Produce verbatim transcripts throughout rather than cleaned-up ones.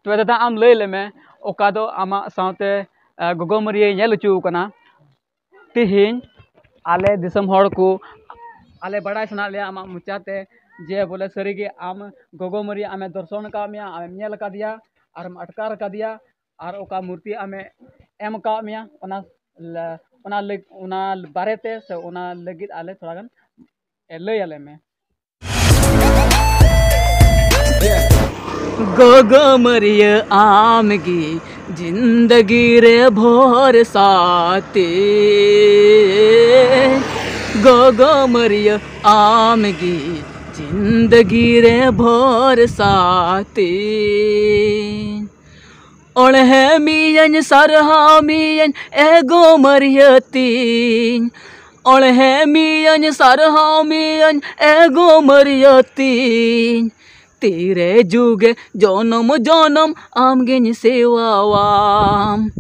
ᱛᱚᱵᱮ ᱫᱟᱫᱟ, ᱟᱢ ᱞᱟᱹᱭ ᱞᱮᱢᱮ, ᱚᱠᱟ ᱫᱚ ᱟᱢᱟᱜ ᱥᱟᱶᱛᱮ, ᱟ, ᱜᱚᱜᱚ ᱢᱟᱹᱨᱭᱟᱹᱭ ᱧᱮᱞ ᱦᱚᱪᱚ ᱟᱠᱟᱱᱟ? ᱛᱤᱦᱤᱧ ᱟᱞᱮ ᱫᱤᱥᱚᱢ ᱦᱚᱲ ᱠᱚ, ᱟᱞᱮ ᱵᱟᱲᱟᱭ ᱥᱟᱱᱟᱭᱮᱫ ᱞᱮᱭᱟ ᱟᱢᱟᱜ ᱢᱚᱪᱟᱛᱮ, ᱡᱮ ᱵᱚᱞᱮ ᱥᱟᱹᱨᱤᱜᱮ ᱟᱢ ᱜᱚᱜᱚ ᱢᱟᱹᱨᱭᱟᱹ ᱟᱢᱮ ᱫᱚᱨᱥᱚᱱ ᱟᱠᱟᱫ ᱢᱮᱭᱟ, ᱟᱢᱮᱢ ᱧᱮᱞ ᱟᱠᱟᱫᱮᱭᱟ, ᱟᱨᱮᱢ ᱟᱴᱠᱟᱨ ᱟᱠᱟᱫᱮᱭᱟ, ᱟᱨ ᱚᱠᱟ ᱢᱩᱨᱛᱤ ᱟᱢᱮ ᱮᱢ ᱟᱠᱟᱫ ᱢᱮᱭᱟ, ᱚᱱᱟ ᱞᱟ-, ᱚᱱᱟ ᱞᱟᱹᱜ-, ᱚᱱᱟ ᱵᱟᱨᱮᱛᱮ ᱥᱮ ᱚᱱᱟ ᱞᱟᱹᱜᱤᱫ ᱟᱞᱮ ᱛᱷᱚᱲᱟ ᱜᱟᱱ ᱞᱟᱹᱭ ᱟᱞᱮ ᱢᱮ᱾ ᱜᱚᱜᱚ ᱢᱟᱹᱨᱭᱟᱹ ᱟᱢᱜᱮ ᱡᱤᱱᱫᱟᱹᱜᱤ ᱨᱮ ᱵᱷᱚᱨᱥᱟ ᱛᱤᱧ, ᱜᱚᱜᱚ ᱢᱟᱹᱨᱭᱟᱹ ᱟᱢᱜᱮ ᱡᱤᱱᱫᱟᱹᱜᱤ ᱨᱮ ᱵᱷᱚᱨᱥᱟ ᱛᱤᱧ᱾ ᱚᱬᱦᱮ ᱢᱤᱭᱟᱹᱧ, ᱥᱟᱨᱦᱟᱣ ᱢᱤᱭᱟᱹᱧ, ᱮ ᱜᱚ ᱢᱟᱹᱨᱭᱟᱹ ᱛᱤᱧ᱾ ᱚᱬᱦᱮ ᱢᱤᱭᱟᱹᱧ, ᱥᱟᱨᱦᱟᱣ ᱢᱤᱭᱟᱹᱧ, ᱮ ᱜᱚ ᱢᱟᱹᱨᱭᱟᱹ ᱛᱤᱧ᱾ ᱛᱤᱨᱮ ᱡᱩᱜᱮ ᱡᱚᱱᱚᱢ ᱡᱚᱱᱚᱢ ᱟᱢᱜᱤᱧ ᱥᱮᱣᱟᱣᱟᱢ᱾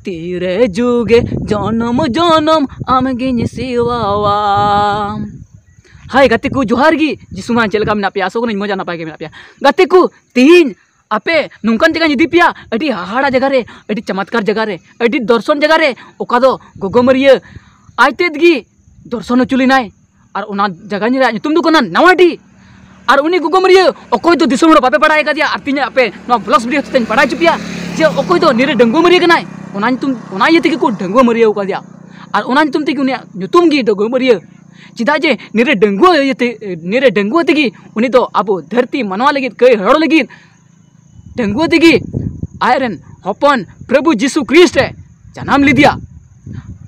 ᱛᱤᱨᱮ ᱡᱩᱜᱮ ᱡᱚᱱᱚᱢ ᱡᱚᱱᱚᱢ ᱟᱢᱜᱤᱧ ᱥᱮᱣᱟᱣᱟᱢ᱾ ᱦᱟᱭ ᱜᱟᱛᱮ ᱠᱚ, ᱡᱚᱦᱟᱨ ᱜᱮ᱾ ᱡᱤᱥᱩ ᱢᱟ ᱪᱮᱫ ᱞᱮᱠᱟ ᱢᱮᱱᱟᱜ ᱯᱮᱭᱟ? ᱟᱥᱚᱜ ᱠᱟᱹᱱᱟᱹᱧ ᱢᱚᱡᱽ ᱟᱨ ᱱᱟᱯᱟᱭ ᱜᱮ ᱢᱮᱱᱟᱜ ᱯᱮᱭᱟ᱾ ᱜᱟᱛᱮ ᱠᱚ, ᱛᱤᱦᱤᱧ ᱟᱯᱮ ᱱᱚᱝᱠᱟᱱ ᱡᱟᱭᱜᱟᱧ ᱤᱫᱤ ᱯᱮᱭᱟ, ᱟᱹᱰᱤ ᱦᱟᱦᱟᱲᱟ ᱡᱟᱭᱜᱟ ᱨᱮ, ᱟᱹᱰᱤ ᱪᱚᱢᱚᱛᱠᱟᱨ ᱡᱟᱭᱜᱟ ᱨᱮ, ᱟᱹᱰᱤ ᱫᱚᱨᱥᱚᱱ ᱡᱟᱭᱜᱟ ᱨᱮ, ᱚᱠᱟ ᱫᱚ ᱜᱚᱜᱚ ᱢᱟᱹᱨᱭᱟᱹ ᱟᱡ ᱛᱮᱫ ᱜᱮ ᱫᱚᱨᱥᱚᱱ ᱦᱚᱪᱚ ᱞᱮᱱᱟᱭ᱾ ᱟᱨ ᱚᱱᱟ ᱡᱟᱭᱜᱟ ᱨᱮᱭᱟᱜ ᱧᱩᱛᱩᱢ ᱫᱚ ᱠᱟᱱᱟ ᱱᱟᱣᱟᱰᱤ᱾ ᱟᱨ ᱩᱱᱤ ᱜᱚᱜᱚ ᱢᱟᱹᱨᱭᱟᱹ ᱚᱠᱚᱭ ᱫᱚ ᱫᱤᱥᱚᱢ ᱦᱚᱲ ᱵᱟᱯᱮ ᱵᱟᱲᱟᱭ ᱟᱠᱟᱫᱮᱭᱟ, ᱟᱨ ᱛᱮᱦᱮᱧ ᱟᱯᱮ ᱱᱚᱣᱟ vlogs video ᱛᱮᱧ ᱵᱟᱲᱟᱭ ᱦᱚᱪᱚ ᱯᱮᱭᱟ ᱡᱮ ᱚᱠᱚᱭ ᱫᱚ ᱱᱤᱨᱟᱹ ᱰᱟᱺᱜᱩᱣᱟᱹ ᱢᱟᱹᱨᱭᱟᱹ ᱠᱟᱱᱟᱭ᱾ ᱚᱱᱟ ᱧᱩᱛᱩᱢ, ᱚᱱᱟ ᱤᱭᱟᱹ ᱛᱮᱜᱮ ᱠᱚ ᱰᱟᱺᱜᱩᱣᱟᱹ ᱢᱟᱹᱨᱭᱟᱹ ᱟᱠᱟᱫᱮᱭᱟ᱾ ᱟᱨ ᱚᱱᱟ ᱧᱩᱛᱩᱢ ᱛᱮᱜᱮ ᱩᱱᱤᱭᱟᱜ ᱧᱩᱛᱩᱢ ᱜᱮ ᱰᱟᱺᱜᱩᱣᱟᱹ ᱢᱟᱹᱨᱭᱟᱹ᱾ ᱪᱮᱫᱟᱜ ᱡᱮ ᱱᱤᱨᱟᱹ ᱰᱟᱺᱜᱩᱣᱟᱹ ᱤᱭᱟᱹᱛᱮ, ᱱᱤᱨᱟᱹ ᱰᱟᱺᱜᱩᱣᱟᱹ ᱛᱮᱜᱮ ᱩᱱᱤ ᱫᱚ ᱟᱵᱚ ᱫᱷᱟᱹᱨᱛᱤ ᱢᱟᱱᱣᱟ ᱞᱟᱹᱜᱤᱫ, ᱠᱟᱹᱭ ᱦᱚᱲ ᱞᱟᱹᱜᱤᱫ ᱰᱟᱺᱜᱩᱣᱟᱹ ᱛᱮᱜᱮ ᱟᱡᱨᱮᱱ ᱦᱚᱯᱚᱱ ᱯᱨᱚᱵᱷᱩ ᱡᱤᱥᱩ ᱠᱨᱤᱥᱴ ᱮ ᱡᱟᱱᱟᱢ ᱞᱮᱫᱮᱭᱟ᱾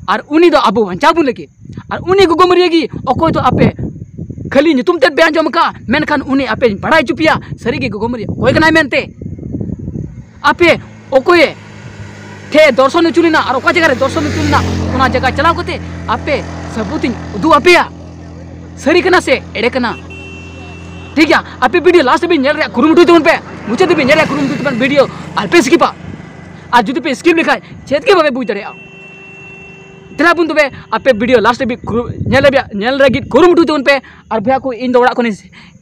ᱟᱨ ᱩᱱᱤ ᱫᱚ ᱟᱵᱚ ᱵᱟᱧᱪᱟᱣ ᱵᱚᱱ ᱞᱟᱹᱜᱤᱫ᱾ ᱟᱨ ᱩᱱᱤ ᱜᱚᱜᱚ ᱢᱟᱹᱨᱭᱟᱹ ᱜᱮ ᱚᱠᱚᱭ ᱫᱚ ᱟᱯᱮ ᱠᱷᱟᱹᱞᱤ ᱧᱩᱛᱩᱢ ᱛᱮᱫ ᱯᱮ ᱟᱸᱡᱚᱢ ᱟᱠᱟᱫᱼᱟ, ᱢᱮᱱᱠᱷᱟᱱ ᱩᱱᱤ ᱟᱯᱮᱧ ᱵᱟᱲᱟᱭ ᱦᱚᱪᱚ ᱯᱮᱭᱟ, ᱥᱟᱹᱨᱤ ᱜᱮ ᱜᱚᱜᱚ ᱢᱟᱹᱨᱭᱟᱹ ᱚᱠᱚᱭ ᱠᱟᱱᱟᱭ ᱢᱮᱱᱛᱮ᱾ ᱟᱯᱮ ᱚᱠᱚᱭᱮ ᱴᱷᱮᱡ ᱫᱚᱨᱥᱚᱱ ᱦᱚᱪᱚ ᱞᱮᱱᱟ ᱟᱨ ᱚᱠᱟ ᱡᱟᱭᱜᱟ ᱨᱮ ᱫᱚᱨᱥᱚᱱ ᱦᱚᱪᱚ ᱞᱮᱱᱟ, ᱚᱱᱟ ᱡᱟᱭᱜᱟ ᱪᱟᱞᱟᱣ ᱠᱟᱛᱮ ᱟᱯᱮ ᱥᱟᱹᱵᱩᱛ ᱤᱧ ᱩᱫᱩᱜ ᱟᱯᱮᱭᱟ᱾ ᱥᱟᱹᱨᱤ ᱠᱟᱱᱟ ᱥᱮ ᱮᱲᱮ ᱠᱟᱱᱟ? ᱴᱷᱤᱠ ᱜᱮᱭᱟ, ᱟᱯᱮ video last ᱫᱷᱟᱹᱵᱤᱡ ᱧᱮᱞ ᱨᱮᱭᱟᱜ ᱠᱩᱨᱩᱢᱩᱴᱩᱭ ᱛᱟᱵᱚᱱ ᱯᱮ, ᱢᱩᱪᱟᱹᱫ ᱫᱷᱟᱹᱵᱤᱡ ᱧᱮᱞ ᱨᱮᱭᱟᱜ ᱠᱩᱨᱩᱢᱩᱴᱩᱭ ᱛᱟᱵᱚᱱ video, ᱟᱞᱚᱯᱮ skip ᱟ᱾ ᱟᱨ ᱡᱩᱫᱤ ᱯᱮ skip ᱞᱮᱠᱷᱟᱡ ᱪᱮᱫ ᱜᱮ ᱵᱟᱯᱮ ᱵᱩᱡᱽ ᱫᱟᱲᱮᱭᱟᱜᱼᱟ᱾ ᱫᱮᱞᱟ ᱵᱚᱱ ᱛᱚᱵᱮ ᱟᱯᱮ video last ᱫᱷᱟᱹᱵᱤᱡ ᱠᱩᱨᱩ-, ᱧᱮᱞ ᱨᱮᱭᱟᱜ, ᱧᱮᱞ ᱞᱟᱹᱜᱤᱫ ᱠᱩᱨᱩᱢᱩᱴᱩᱭ ᱛᱟᱵᱚᱱ ᱯᱮ᱾ ᱟᱨ ᱵᱚᱭᱦᱟ ᱠᱚ, ᱤᱧ ᱫᱚ ᱚᱲᱟᱜ ᱠᱷᱚᱱᱤᱧ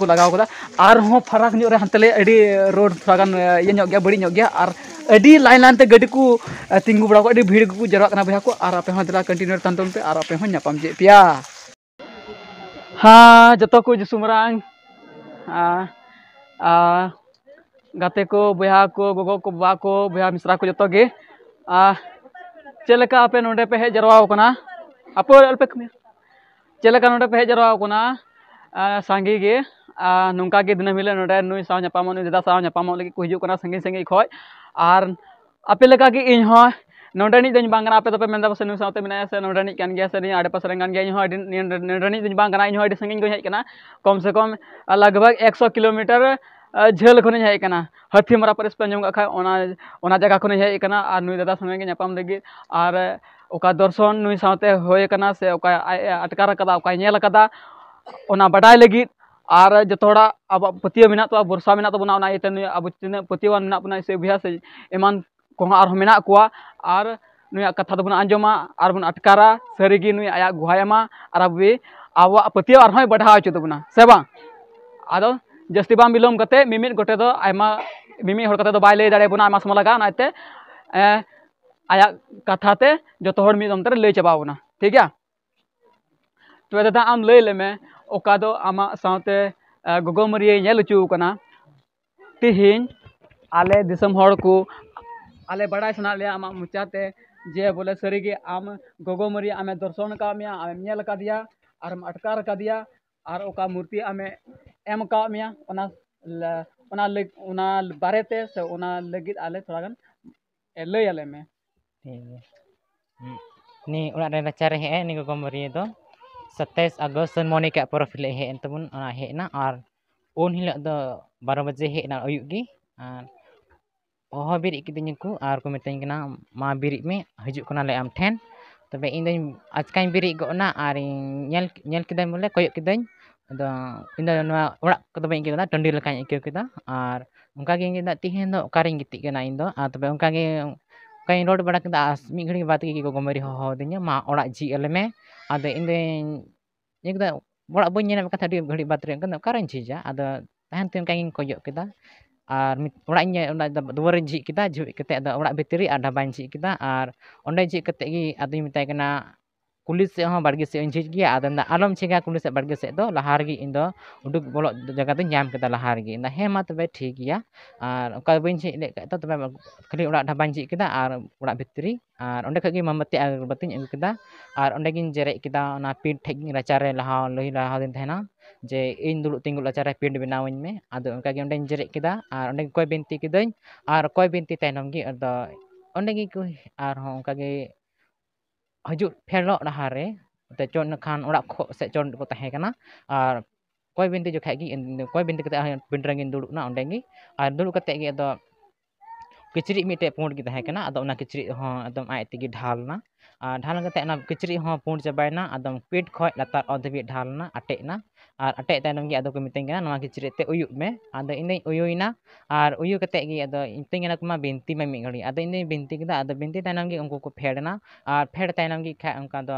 ᱠᱚ ᱞᱟᱜᱟᱣ ᱠᱟᱫᱟ᱾ ᱟᱨᱦᱚᱸ ᱯᱷᱟᱨᱟᱠ ᱧᱚᱜ ᱨᱮ ᱦᱟᱱᱛᱮ ᱞᱮ ᱟᱹᱰᱤ ᱨᱳᱰ ᱛᱷᱚᱲᱟ ᱜᱟᱱ ᱤᱭᱟᱹ ᱧᱚᱜ ᱜᱮᱭᱟ, ᱵᱟᱹᱲᱤᱡ ᱧᱚᱜ ᱜᱮᱭᱟ, ᱟᱨ ᱟᱹᱰᱤ ᱞᱟᱭᱤᱱ ᱞᱟᱭᱤᱱ ᱛᱮ ᱜᱟᱹᱰᱤ ᱠᱚ ᱛᱤᱸᱜᱩ ᱵᱟᱲᱟ ᱠᱚᱜᱼᱟ, ᱟᱹᱰᱤ ᱵᱷᱤᱲ ᱜᱮᱠᱚ ᱡᱟᱨᱣᱟᱜ ᱠᱟᱱᱟ ᱵᱚᱭᱦᱟ ᱠᱚ᱾ ᱟᱨ ᱟᱯᱮ ᱦᱚᱸ ᱫᱮᱞᱟ ᱠᱚᱱᱴᱤᱱᱤᱭᱩ ᱛᱟᱦᱮᱱ ᱛᱟᱵᱚᱱ ᱯᱮ, ᱟᱨ ᱟᱯᱮ ᱦᱚᱸ ᱧᱟᱯᱟᱢ ᱪᱮᱫ ᱯᱮᱭᱟ᱾ ᱦᱮᱸ, ᱡᱚᱛᱚ ᱠᱚ ᱡᱤᱥᱩ ᱢᱟᱨᱟᱝ, ᱟᱨ, ᱟᱨ ᱜᱟᱛᱮ ᱠᱚ, ᱵᱚᱭᱦᱟ ᱠᱚ, ᱜᱚᱜᱚ ᱠᱚ, ᱵᱟᱵᱟ ᱠᱚ, ᱵᱚᱭᱦᱟ ᱢᱤᱥᱨᱟ ᱠᱚ ᱡᱚᱛᱚ ᱜᱮ, ᱟᱨ ᱪᱮᱫ ᱞᱮᱠᱟ ᱟᱯᱮ ᱱᱚᱰᱮ ᱯᱮ ᱦᱮᱡ ᱡᱟᱨᱣᱟ ᱟᱠᱟᱱᱟ? ᱟᱯᱮ ᱟᱞᱚᱯᱮ ᱠᱟᱹᱢᱤᱭᱟ᱾ ᱪᱮᱫ ᱞᱮᱠᱟ ᱱᱚᱰᱮ ᱯᱮ ᱦᱮᱡ ᱡᱟᱨᱣᱟ ᱟᱠᱟᱱᱟ? ᱟᱨ ᱥᱟᱸᱜᱮ ᱜᱮ, ᱟᱨ ᱱᱚᱝᱠᱟ ᱜᱮ ᱫᱤᱱᱟᱹᱢ ᱦᱤᱞᱳᱜ ᱱᱚᱰᱮ ᱱᱩᱭ ᱥᱟᱶ ᱧᱟᱯᱟᱢᱚᱜ, ᱱᱩᱭ ᱫᱟᱫᱟ ᱥᱟᱶ ᱧᱟᱯᱟᱢᱚᱜ ᱞᱟᱹᱜᱤᱫ ᱠᱚ ᱦᱤᱡᱩᱜ ᱠᱟᱱᱟ ᱥᱟᱺᱜᱤᱧ ᱥᱟᱺᱜᱤᱧ ᱠᱷᱚᱱ᱾ ᱟᱨ ᱟᱯᱮ ᱞᱮᱠᱟ ᱜᱮ ᱤᱧ ᱦᱚᱸ ᱱᱚᱰᱮᱱᱤᱡ ᱫᱚᱧ ᱵᱟᱝ ᱠᱟᱱᱟ, ᱟᱯᱮ ᱫᱚᱯᱮ ᱢᱮᱱᱫᱟ ᱯᱟᱥᱮ ᱱᱩᱭ ᱥᱟᱶᱛᱮ ᱢᱮᱱᱟᱭᱟ ᱥᱮ ᱱᱚᱰᱮᱱᱤᱡ ᱠᱟᱱ ᱜᱮᱭᱟ ᱥᱮ ᱱᱤᱭᱟᱹ ᱟᱰᱮᱯᱟᱥᱮ ᱨᱮᱱ ᱠᱟᱱ ᱜᱮᱭᱟ, ᱤᱧ ᱦᱚᱸ ᱟᱹᱰᱤ ᱱᱤᱭᱟᱹ ᱱᱚᱰᱮᱱᱤᱡ ᱫᱚᱧ ᱵᱟᱝ ᱠᱟᱱᱟ, ᱤᱧ ᱦᱚᱸ ᱟᱹᱰᱤ ᱥᱟᱺᱜᱤᱧ ᱠᱷᱚᱱ ᱤᱧ ᱦᱮᱡ ᱠᱟᱱᱟ, ᱠᱚᱢ ᱥᱮ ᱠᱚᱢ ᱞᱟᱜᱽ ᱵᱷᱟᱜᱽ ᱮᱠᱥᱚ ᱠᱤᱞᱳᱢᱤᱴᱟᱨ ᱡᱷᱟᱹᱞ ᱠᱷᱚᱱᱤᱧ ᱦᱮᱡ ᱠᱟᱱᱟ᱾ ᱦᱟᱹᱛᱤᱢᱟᱨᱟ ᱯᱟᱹᱨᱤᱥ ᱯᱮ ᱟᱸᱡᱚᱢ ᱠᱟᱜ ᱠᱷᱟᱡ, ᱚᱱᱟ ᱚᱱᱟ ᱡᱟᱭᱜᱟ ᱠᱷᱚᱱᱤᱧ ᱦᱮᱡ ᱠᱟᱱᱟ ᱟᱨ ᱱᱩᱭ ᱫᱟᱫᱟ ᱥᱚᱸᱜᱮ ᱜᱮ ᱧᱟᱯᱟᱢ ᱞᱟᱹᱜᱤᱫ, ᱟᱨ ᱚᱠᱟ ᱫᱚᱨᱥᱚᱱ ᱱᱩᱭ ᱥᱟᱶᱛᱮ ᱦᱩᱭ ᱠᱟᱱᱟ ᱥᱮ ᱚᱠᱟ ᱟᱡ ᱮ ᱟᱴᱠᱟᱨ ᱟᱠᱟᱫᱟ, ᱚᱠᱟᱭ ᱧᱮᱞ ᱟᱠᱟᱫᱟ, ᱚᱱᱟ ᱵᱟᱰᱟᱭ ᱞᱟᱹᱜᱤᱫ᱾ ᱟᱨ ᱡᱚᱛᱚ ᱦᱚᱲᱟᱜ ᱟᱵᱚᱣᱟᱜ ᱯᱟᱹᱛᱭᱟᱹᱣ ᱢᱮᱱᱟᱜ ᱛᱟᱵᱚᱱᱟ, ᱵᱷᱚᱨᱥᱟ ᱢᱮᱱᱟᱜ ᱛᱟᱵᱚᱱᱟ, ᱚᱱᱟ ᱤᱭᱟᱹᱛᱮ ᱱᱩᱭ ᱟᱵᱚ ᱛᱤᱱᱟᱹᱜ ᱯᱟᱹᱛᱭᱟᱹᱣᱟᱱ ᱢᱮᱱᱟᱜ ᱵᱚᱱᱟ, ᱤᱥᱟᱹᱭ ᱵᱚᱭᱦᱟ ᱥᱮ ᱮᱢᱟᱱ ᱠᱚᱦᱚᱸ ᱟᱨᱦᱚᱸ ᱢᱮᱱᱟᱜ ᱠᱚᱣᱟ, ᱟᱨ ᱱᱩᱭᱟᱜ ᱠᱟᱛᱷᱟ ᱫᱚᱵᱚᱱ ᱟᱸᱡᱚᱢᱟ ᱟᱨ ᱵᱚᱱ ᱟᱴᱠᱟᱨᱟ, ᱥᱟᱹᱨᱤᱜᱮ ᱱᱩᱭ ᱟᱭᱟᱜ ᱜᱩᱦᱟᱭ ᱮᱢᱟ ᱟᱨ ᱟᱵᱚ ᱟᱵᱚᱣᱟᱜ ᱯᱟᱹᱛᱭᱟᱹᱣ ᱟᱨᱦᱚᱸᱭ ᱵᱟᱲᱦᱟᱣ ᱦᱚᱪᱚ ᱛᱟᱵᱚᱱᱟ, ᱥᱮ ᱵᱟᱝ? ᱟᱫᱚ ᱡᱟᱹᱥᱛᱤ ᱵᱟᱝ ᱵᱤᱞᱚᱢ ᱠᱟᱛᱮ, ᱢᱤᱢᱤᱫ ᱜᱚᱴᱮ ᱫᱚ ᱟᱭᱢᱟ, ᱢᱤᱢᱤᱫ ᱦᱚᱲ ᱠᱟᱛᱮ ᱫᱚ ᱵᱟᱭ ᱞᱟᱹᱭ ᱫᱟᱲᱮᱭᱟᱵᱚᱱᱟ, ᱟᱭᱢᱟ ᱥᱚᱢᱚᱭ ᱞᱟᱜᱟᱜᱼᱟ, ᱚᱱᱟᱛᱮ ᱮ, ᱟᱭᱟᱜ ᱠᱟᱛᱷᱟ ᱛᱮ ᱡᱚᱛᱚ ᱦᱚᱲ ᱢᱤᱫ ᱫᱚᱢ ᱛᱮ ᱞᱟᱹᱭ ᱪᱟᱵᱟ ᱟᱵᱚᱱᱟ, ᱴᱷᱤᱠ ᱜᱮᱭᱟ? ᱛᱚᱵᱮ ᱫᱟᱫᱟ, ᱟᱢ ᱞᱟᱹᱭ ᱞᱮᱢᱮ, ᱚᱠᱟ ᱫᱚ ᱟᱢᱟᱜ ᱥᱟᱶᱛᱮ ᱮ, ᱜᱚᱜᱚ ᱢᱟᱹᱨᱤᱭᱟᱹ ᱧᱮᱞ ᱦᱚᱪᱚ ᱟᱠᱟᱱᱟ? ᱛᱤᱦᱤᱧ ᱟᱞᱮ ᱫᱤᱥᱚᱢ ᱦᱚᱲ ᱠᱚ, ᱟᱞᱮ ᱵᱟᱲᱟᱭ ᱥᱟᱱᱟᱭᱮᱫ ᱞᱮᱭᱟ ᱟᱢᱟᱜ ᱢᱚᱪᱟᱛᱮ ᱡᱮ ᱵᱚᱞᱮ ᱥᱟᱹᱨᱤᱜᱮ ᱟᱢ ᱜᱚᱜᱚ ᱢᱟᱹᱨᱤᱭᱟᱹ ᱟᱢᱮ ᱫᱚᱨᱥᱚᱱ ᱟᱠᱟᱫ ᱢᱮᱭᱟ, ᱟᱢᱮᱢ ᱧᱮᱞ ᱟᱠᱟᱫᱮᱭᱟ, ᱟᱨᱮᱢ ᱟᱴᱠᱟᱨ ᱟᱠᱟᱫᱮᱭᱟ, ᱟᱨ ᱚᱠᱟ ᱢᱩᱨᱛᱤ ᱟᱢᱮ ᱮᱢ ᱟᱠᱟᱫ ᱢᱮᱭᱟ, ᱚᱱᱟ ᱞᱟ-, ᱚᱱᱟ ᱞᱟᱹᱜ-, ᱚᱱᱟ ᱵᱟᱨᱮᱛᱮ ᱥᱮ ᱚᱱᱟ ᱞᱟᱹᱜᱤᱫ ᱟᱞᱮ ᱛᱷᱚᱲᱟ ᱜᱟᱱ ᱮ, ᱞᱟᱹᱭ ᱟᱞᱮ ᱢᱮ᱾ ᱴᱷᱤᱠ ᱜᱮᱭᱟ᱾ ᱦᱩᱸ᱾ ᱱᱤᱭᱟᱹ ᱚᱲᱟᱜ ᱨᱮ ᱨᱟᱪᱟ ᱨᱮ ᱦᱮᱡ ᱮᱱ ᱱᱤᱭᱟᱹ ᱜᱚᱜᱚ ᱢᱟᱹᱨᱤᱭᱟᱹ ᱫᱚ ᱥᱟᱛᱟᱭᱤᱥ ᱟᱜᱚᱥᱴ ᱥᱟᱹᱱᱢᱚᱱᱤᱠ ᱟᱜ ᱯᱚᱨᱚᱵᱽ ᱦᱤᱞᱳᱜ ᱦᱮᱡ ᱮᱱ ᱛᱟᱵᱚᱱ, ᱚᱱᱟ ᱦᱮᱡ ᱮᱱᱟ᱾ ᱟᱨ ᱩᱱ ᱦᱤᱞᱳᱜ ᱫᱚ ᱵᱟᱨᱚ ᱵᱟᱡᱮ ᱦᱮᱡ ᱮᱱᱟ ᱟᱹᱭᱩᱵ ᱜᱮ᱾ ᱟᱨ ᱦᱚᱦᱚ ᱵᱮᱨᱮᱫ ᱠᱤᱫᱤᱧᱟᱠᱚ ᱟᱨ ᱠᱚ ᱢᱤᱛᱟᱹᱧ ᱠᱟᱱᱟ, "ᱢᱟ ᱵᱮᱨᱮᱫ ᱢᱮ, ᱦᱤᱡᱩᱜ ᱠᱟᱱᱟᱞᱮ ᱟᱢ ᱴᱷᱮᱱ᱾" ᱛᱚᱵᱮ ᱤᱧ ᱫᱚᱧ ᱟᱪᱠᱟᱧ ᱵᱮᱨᱮᱫ ᱜᱚᱫ ᱮᱱᱟ ᱟᱨᱤᱧ ᱧᱮᱞ, ᱧᱮᱞ ᱠᱤᱫᱟᱹᱧ, ᱵᱚᱞᱮ ᱠᱚᱭᱚᱜ ᱠᱤᱫᱟᱹᱧ᱾ ᱟᱫᱚ ᱤᱧ ᱫᱚ ᱱᱚᱣᱟ ᱚᱲᱟᱜ ᱠᱚᱫᱚ ᱵᱟᱹᱧ ᱟᱹᱭᱠᱟᱹᱣ ᱠᱮᱫᱟ, ᱴᱟᱺᱰᱤ ᱞᱮᱠᱟᱧ ᱟᱹᱭᱠᱟᱹᱣ ᱠᱮᱫᱟ᱾ ᱟᱨ ᱚᱱᱠᱟ ᱜᱮ ᱤᱧ ᱫᱚ ᱛᱮᱦᱮᱧ ᱫᱚ ᱚᱠᱟᱨᱤᱧ ᱜᱤᱛᱤᱡ ᱠᱟᱱᱟ ᱤᱧ ᱫᱚ᱾ ᱟᱨ ᱛᱚᱵᱮ ᱚᱱᱠᱟ ᱜᱮ ᱚᱱᱠᱟᱧ ᱨᱚᱲ ᱵᱟᱲᱟ ᱠᱮᱫᱟ, ᱟᱨ ᱢᱤᱫ ᱜᱷᱟᱹᱲᱤᱡ ᱵᱟᱫᱽ ᱜᱮ ᱜᱚᱜᱚ ᱢᱟᱹᱨᱤ ᱦᱚᱦᱚ ᱟᱹᱫᱤᱧᱟ, "ᱢᱟ ᱚᱲᱟᱜ ᱡᱷᱤᱡ ᱟᱞᱮ ᱢᱮ᱾" ᱟᱫᱚ ᱤᱧ ᱫᱚᱧ ᱤᱧ ᱫᱚ ᱚᱲᱟᱜ ᱵᱟᱹᱧ ᱧᱮᱞ ᱧᱟᱢᱮᱫ ᱠᱟᱱ ᱛᱟᱦᱮᱸᱫ ᱟᱹᱰᱤ ᱜᱷᱟᱹᱲᱤᱡ ᱵᱟᱫᱽ ᱨᱮ, ᱮᱱᱠᱷᱟᱱ ᱫᱚ ᱚᱠᱟᱨᱮᱧ ᱡᱷᱤᱡᱟ? ᱟᱫᱚ ᱛᱟᱭᱚᱢ ᱛᱮ ᱚᱱᱠᱟ ᱜᱤᱧ ᱠᱚᱭᱚᱜ ᱠᱮᱫᱟ᱾ ᱟᱨ ᱢᱤᱫ, ᱚᱲᱟᱜ ᱤᱧ ᱧᱮᱞ, ᱚᱱᱟ ᱫᱩᱣᱟᱹᱨᱤᱧ ᱡᱷᱤᱡ ᱠᱮᱫᱟ, ᱡᱷᱤᱡ ᱠᱟᱛᱮᱫ ᱟᱫᱚ ᱚᱲᱟᱜ ᱵᱷᱤᱛᱤᱨ ᱨᱮ ᱟᱨ ᱰᱷᱟᱵᱟᱧ ᱡᱷᱤᱡ ᱠᱮᱫᱟ᱾ ᱟᱨ ᱚᱸᱰᱮ ᱡᱷᱤᱡ ᱠᱟᱛᱮᱫ ᱜᱮ ᱟᱫᱚᱧ ᱢᱮᱛᱟᱭ ᱠᱟᱱᱟ, ᱠᱩᱞᱦᱤ ᱥᱮᱫ ᱦᱚᱸ ᱵᱟᱲᱜᱮ ᱥᱮᱫ ᱤᱧ ᱡᱷᱤᱡ ᱜᱮᱭᱟ᱾ ᱟᱫᱚ ᱢᱮᱱᱫᱟ, "ᱟᱞᱚᱢ ᱡᱷᱤᱡᱟ ᱠᱩᱞᱦᱤ ᱥᱮᱫ ᱵᱟᱲᱜᱮ ᱥᱮᱫ ᱫᱚ, ᱞᱟᱦᱟ ᱨᱮᱜᱮ ᱤᱧ ᱫᱚ ᱩᱰᱩᱠ ᱵᱚᱞᱚᱜ ᱡᱟᱭᱜᱟ ᱫᱚᱧ ᱧᱟᱢ ᱠᱮᱫᱟ ᱞᱟᱦᱟ ᱨᱮᱜᱮ᱾" ᱢᱮᱱᱫᱟ, "ᱦᱮᱸ ᱢᱟ ᱛᱚᱵᱮ ᱴᱷᱤᱠ ᱜᱮᱭᱟ, ᱟᱨ ᱚᱱᱠᱟ ᱵᱟᱹᱧ ᱡᱷᱤᱡ ᱞᱮᱫ ᱠᱷᱟᱡ ᱫᱚ ᱛᱚᱵᱮ ᱠᱷᱟᱹᱞᱤ ᱚᱲᱟᱜ ᱰᱷᱟᱵᱟᱧ ᱡᱷᱤᱡ ᱠᱮᱫᱟ ᱟᱨ ᱚᱲᱟᱜ ᱵᱷᱤᱛᱨᱤ, ᱟᱨ ᱚᱸᱰᱮ ᱠᱷᱚᱡ ᱜᱮ ᱢᱳᱢᱵᱟᱛᱤ ᱟᱨ ᱟᱜᱚᱨᱵᱟᱛᱤᱧ ᱟᱹᱜᱩ ᱠᱮᱫᱟ, ᱟᱨ ᱚᱸᱰᱮ ᱜᱤᱧ ᱡᱮᱨᱮᱫ ᱠᱮᱫᱟ ᱚᱱᱟ ᱯᱤᱸᱰ ᱴᱷᱮᱡ ᱜᱤᱧ ᱨᱟᱪᱟ ᱨᱮ ᱞᱟᱦᱟ ᱞᱟᱹᱭ ᱞᱟᱦᱟ ᱫᱤᱧ ᱛᱟᱦᱮᱱᱟ ᱡᱮ ᱤᱧ ᱫᱩᱲᱩᱵ ᱛᱤᱸᱜᱩ ᱨᱟᱪᱟ ᱨᱮ ᱯᱤᱸᱰ ᱵᱮᱱᱟᱣᱟᱹᱧ ᱢᱮ᱾ ᱟᱫᱚ ᱚᱱᱠᱟ ᱜᱮ ᱚᱸᱰᱮᱧ ᱡᱮᱨᱮᱫ ᱠᱮᱫᱟ ᱟᱨ ᱚᱸᱰᱮ ᱜᱮ ᱠᱚᱭ ᱵᱤᱱᱛᱤ ᱠᱤᱫᱟᱹᱧ, ᱟᱨ ᱠᱚᱭ ᱵᱤᱱᱛᱤ ᱛᱟᱭᱱᱚᱢ ᱜᱮ ᱟᱫᱚ ᱚᱸᱰᱮ ᱜᱮ ᱠᱚ ᱟᱨᱦᱚᱸ ᱚᱱᱠᱟ ᱜᱮ ᱦᱤᱡᱩᱜ ᱯᱷᱮᱰᱚᱜ ᱰᱟᱦᱟᱨ ᱨᱮ ᱮᱱᱛᱮ ᱪᱚᱴ ᱱᱟᱠᱷᱟᱱ ᱚᱲᱟᱜ ᱠᱷᱚᱡ ᱥᱮ ᱪᱚᱴ ᱠᱚ ᱛᱟᱦᱮᱸ ᱠᱟᱱᱟ᱾ ᱟᱨ ᱠᱚᱭ ᱵᱤᱱᱛᱤ ᱡᱚᱠᱷᱟᱡ ᱜᱮ ᱤᱧ ᱠᱚᱭ ᱵᱤᱱᱛᱤ ᱠᱟᱛᱮ ᱟᱨᱦᱚᱸ ᱯᱤᱸᱰ ᱨᱮᱜᱤᱧ ᱫᱩᱲᱩᱵ ᱮᱱᱟ ᱚᱸᱰᱮ ᱜᱮ᱾ ᱟᱨ ᱫᱩᱲᱩᱵ ᱠᱟᱛᱮ ᱜᱮ ᱟᱫᱚ ᱠᱤᱪᱨᱤᱡ ᱢᱤᱫᱴᱮᱡ ᱯᱩᱸᱰ ᱜᱮ ᱛᱟᱦᱮᱸ ᱠᱟᱱᱟ, ᱟᱫᱚ ᱚᱱᱟ ᱠᱤᱪᱨᱤᱡ ᱦᱚᱸ ᱮᱠᱫᱚᱢ ᱟᱡ ᱛᱮᱜᱮ ᱰᱷᱟᱞ ᱮᱱᱟ᱾ ᱟᱨ ᱰᱷᱟᱞ ᱠᱟᱛᱮ ᱚᱱᱟ ᱠᱤᱪᱨᱤᱡ ᱦᱚᱸ ᱯᱩᱸᱰ ᱪᱟᱵᱟᱭᱮᱱᱟ, ᱟᱫᱚ ᱯᱤᱸᱰ ᱠᱷᱚᱡ ᱞᱟᱛᱟᱨ ᱚᱛ ᱫᱷᱟᱹᱵᱤᱡ ᱰᱷᱟᱞ ᱮᱱᱟ, ᱟᱴᱮᱫ ᱮᱱᱟ᱾ ᱟᱨ ᱟᱴᱮᱫ ᱛᱟᱭᱱᱚᱢ ᱜᱮ ᱟᱫᱚ ᱠᱚ ᱢᱤᱛᱟᱹᱧ ᱠᱟᱱᱟ, "ᱱᱚᱣᱟ ᱠᱤᱪᱨᱤᱡ ᱛᱮ ᱩᱭᱩᱜ ᱢᱮ᱾" ᱟᱫᱚ ᱤᱧ ᱫᱚᱧ ᱩᱭᱩᱭᱮᱱᱟ᱾ ᱟᱨ ᱩᱭᱩ ᱠᱟᱛᱮ ᱜᱮ ᱟᱫᱚ ᱢᱤᱛᱟᱹᱧ ᱠᱟᱱᱟ ᱠᱚ, "ᱢᱟ ᱵᱤᱱᱛᱤ ᱢᱮ ᱢᱤᱫ ᱜᱷᱟᱹᱲᱤᱡ᱾" ᱟᱫᱚ ᱤᱧ ᱫᱚᱧ ᱵᱤᱱᱛᱤ ᱠᱮᱫᱟ᱾ ᱟᱫᱚ ᱵᱤᱱᱛᱤ ᱛᱟᱭᱱᱚᱢ ᱜᱮ ᱩᱱᱠᱩ ᱠᱚ ᱯᱷᱮᱰ ᱮᱱᱟ᱾ ᱟᱨ ᱯᱷᱮᱰ ᱛᱟᱭᱱᱚᱢ ᱜᱮ ᱠᱷᱟᱡ ᱚᱱᱠᱟ ᱫᱚ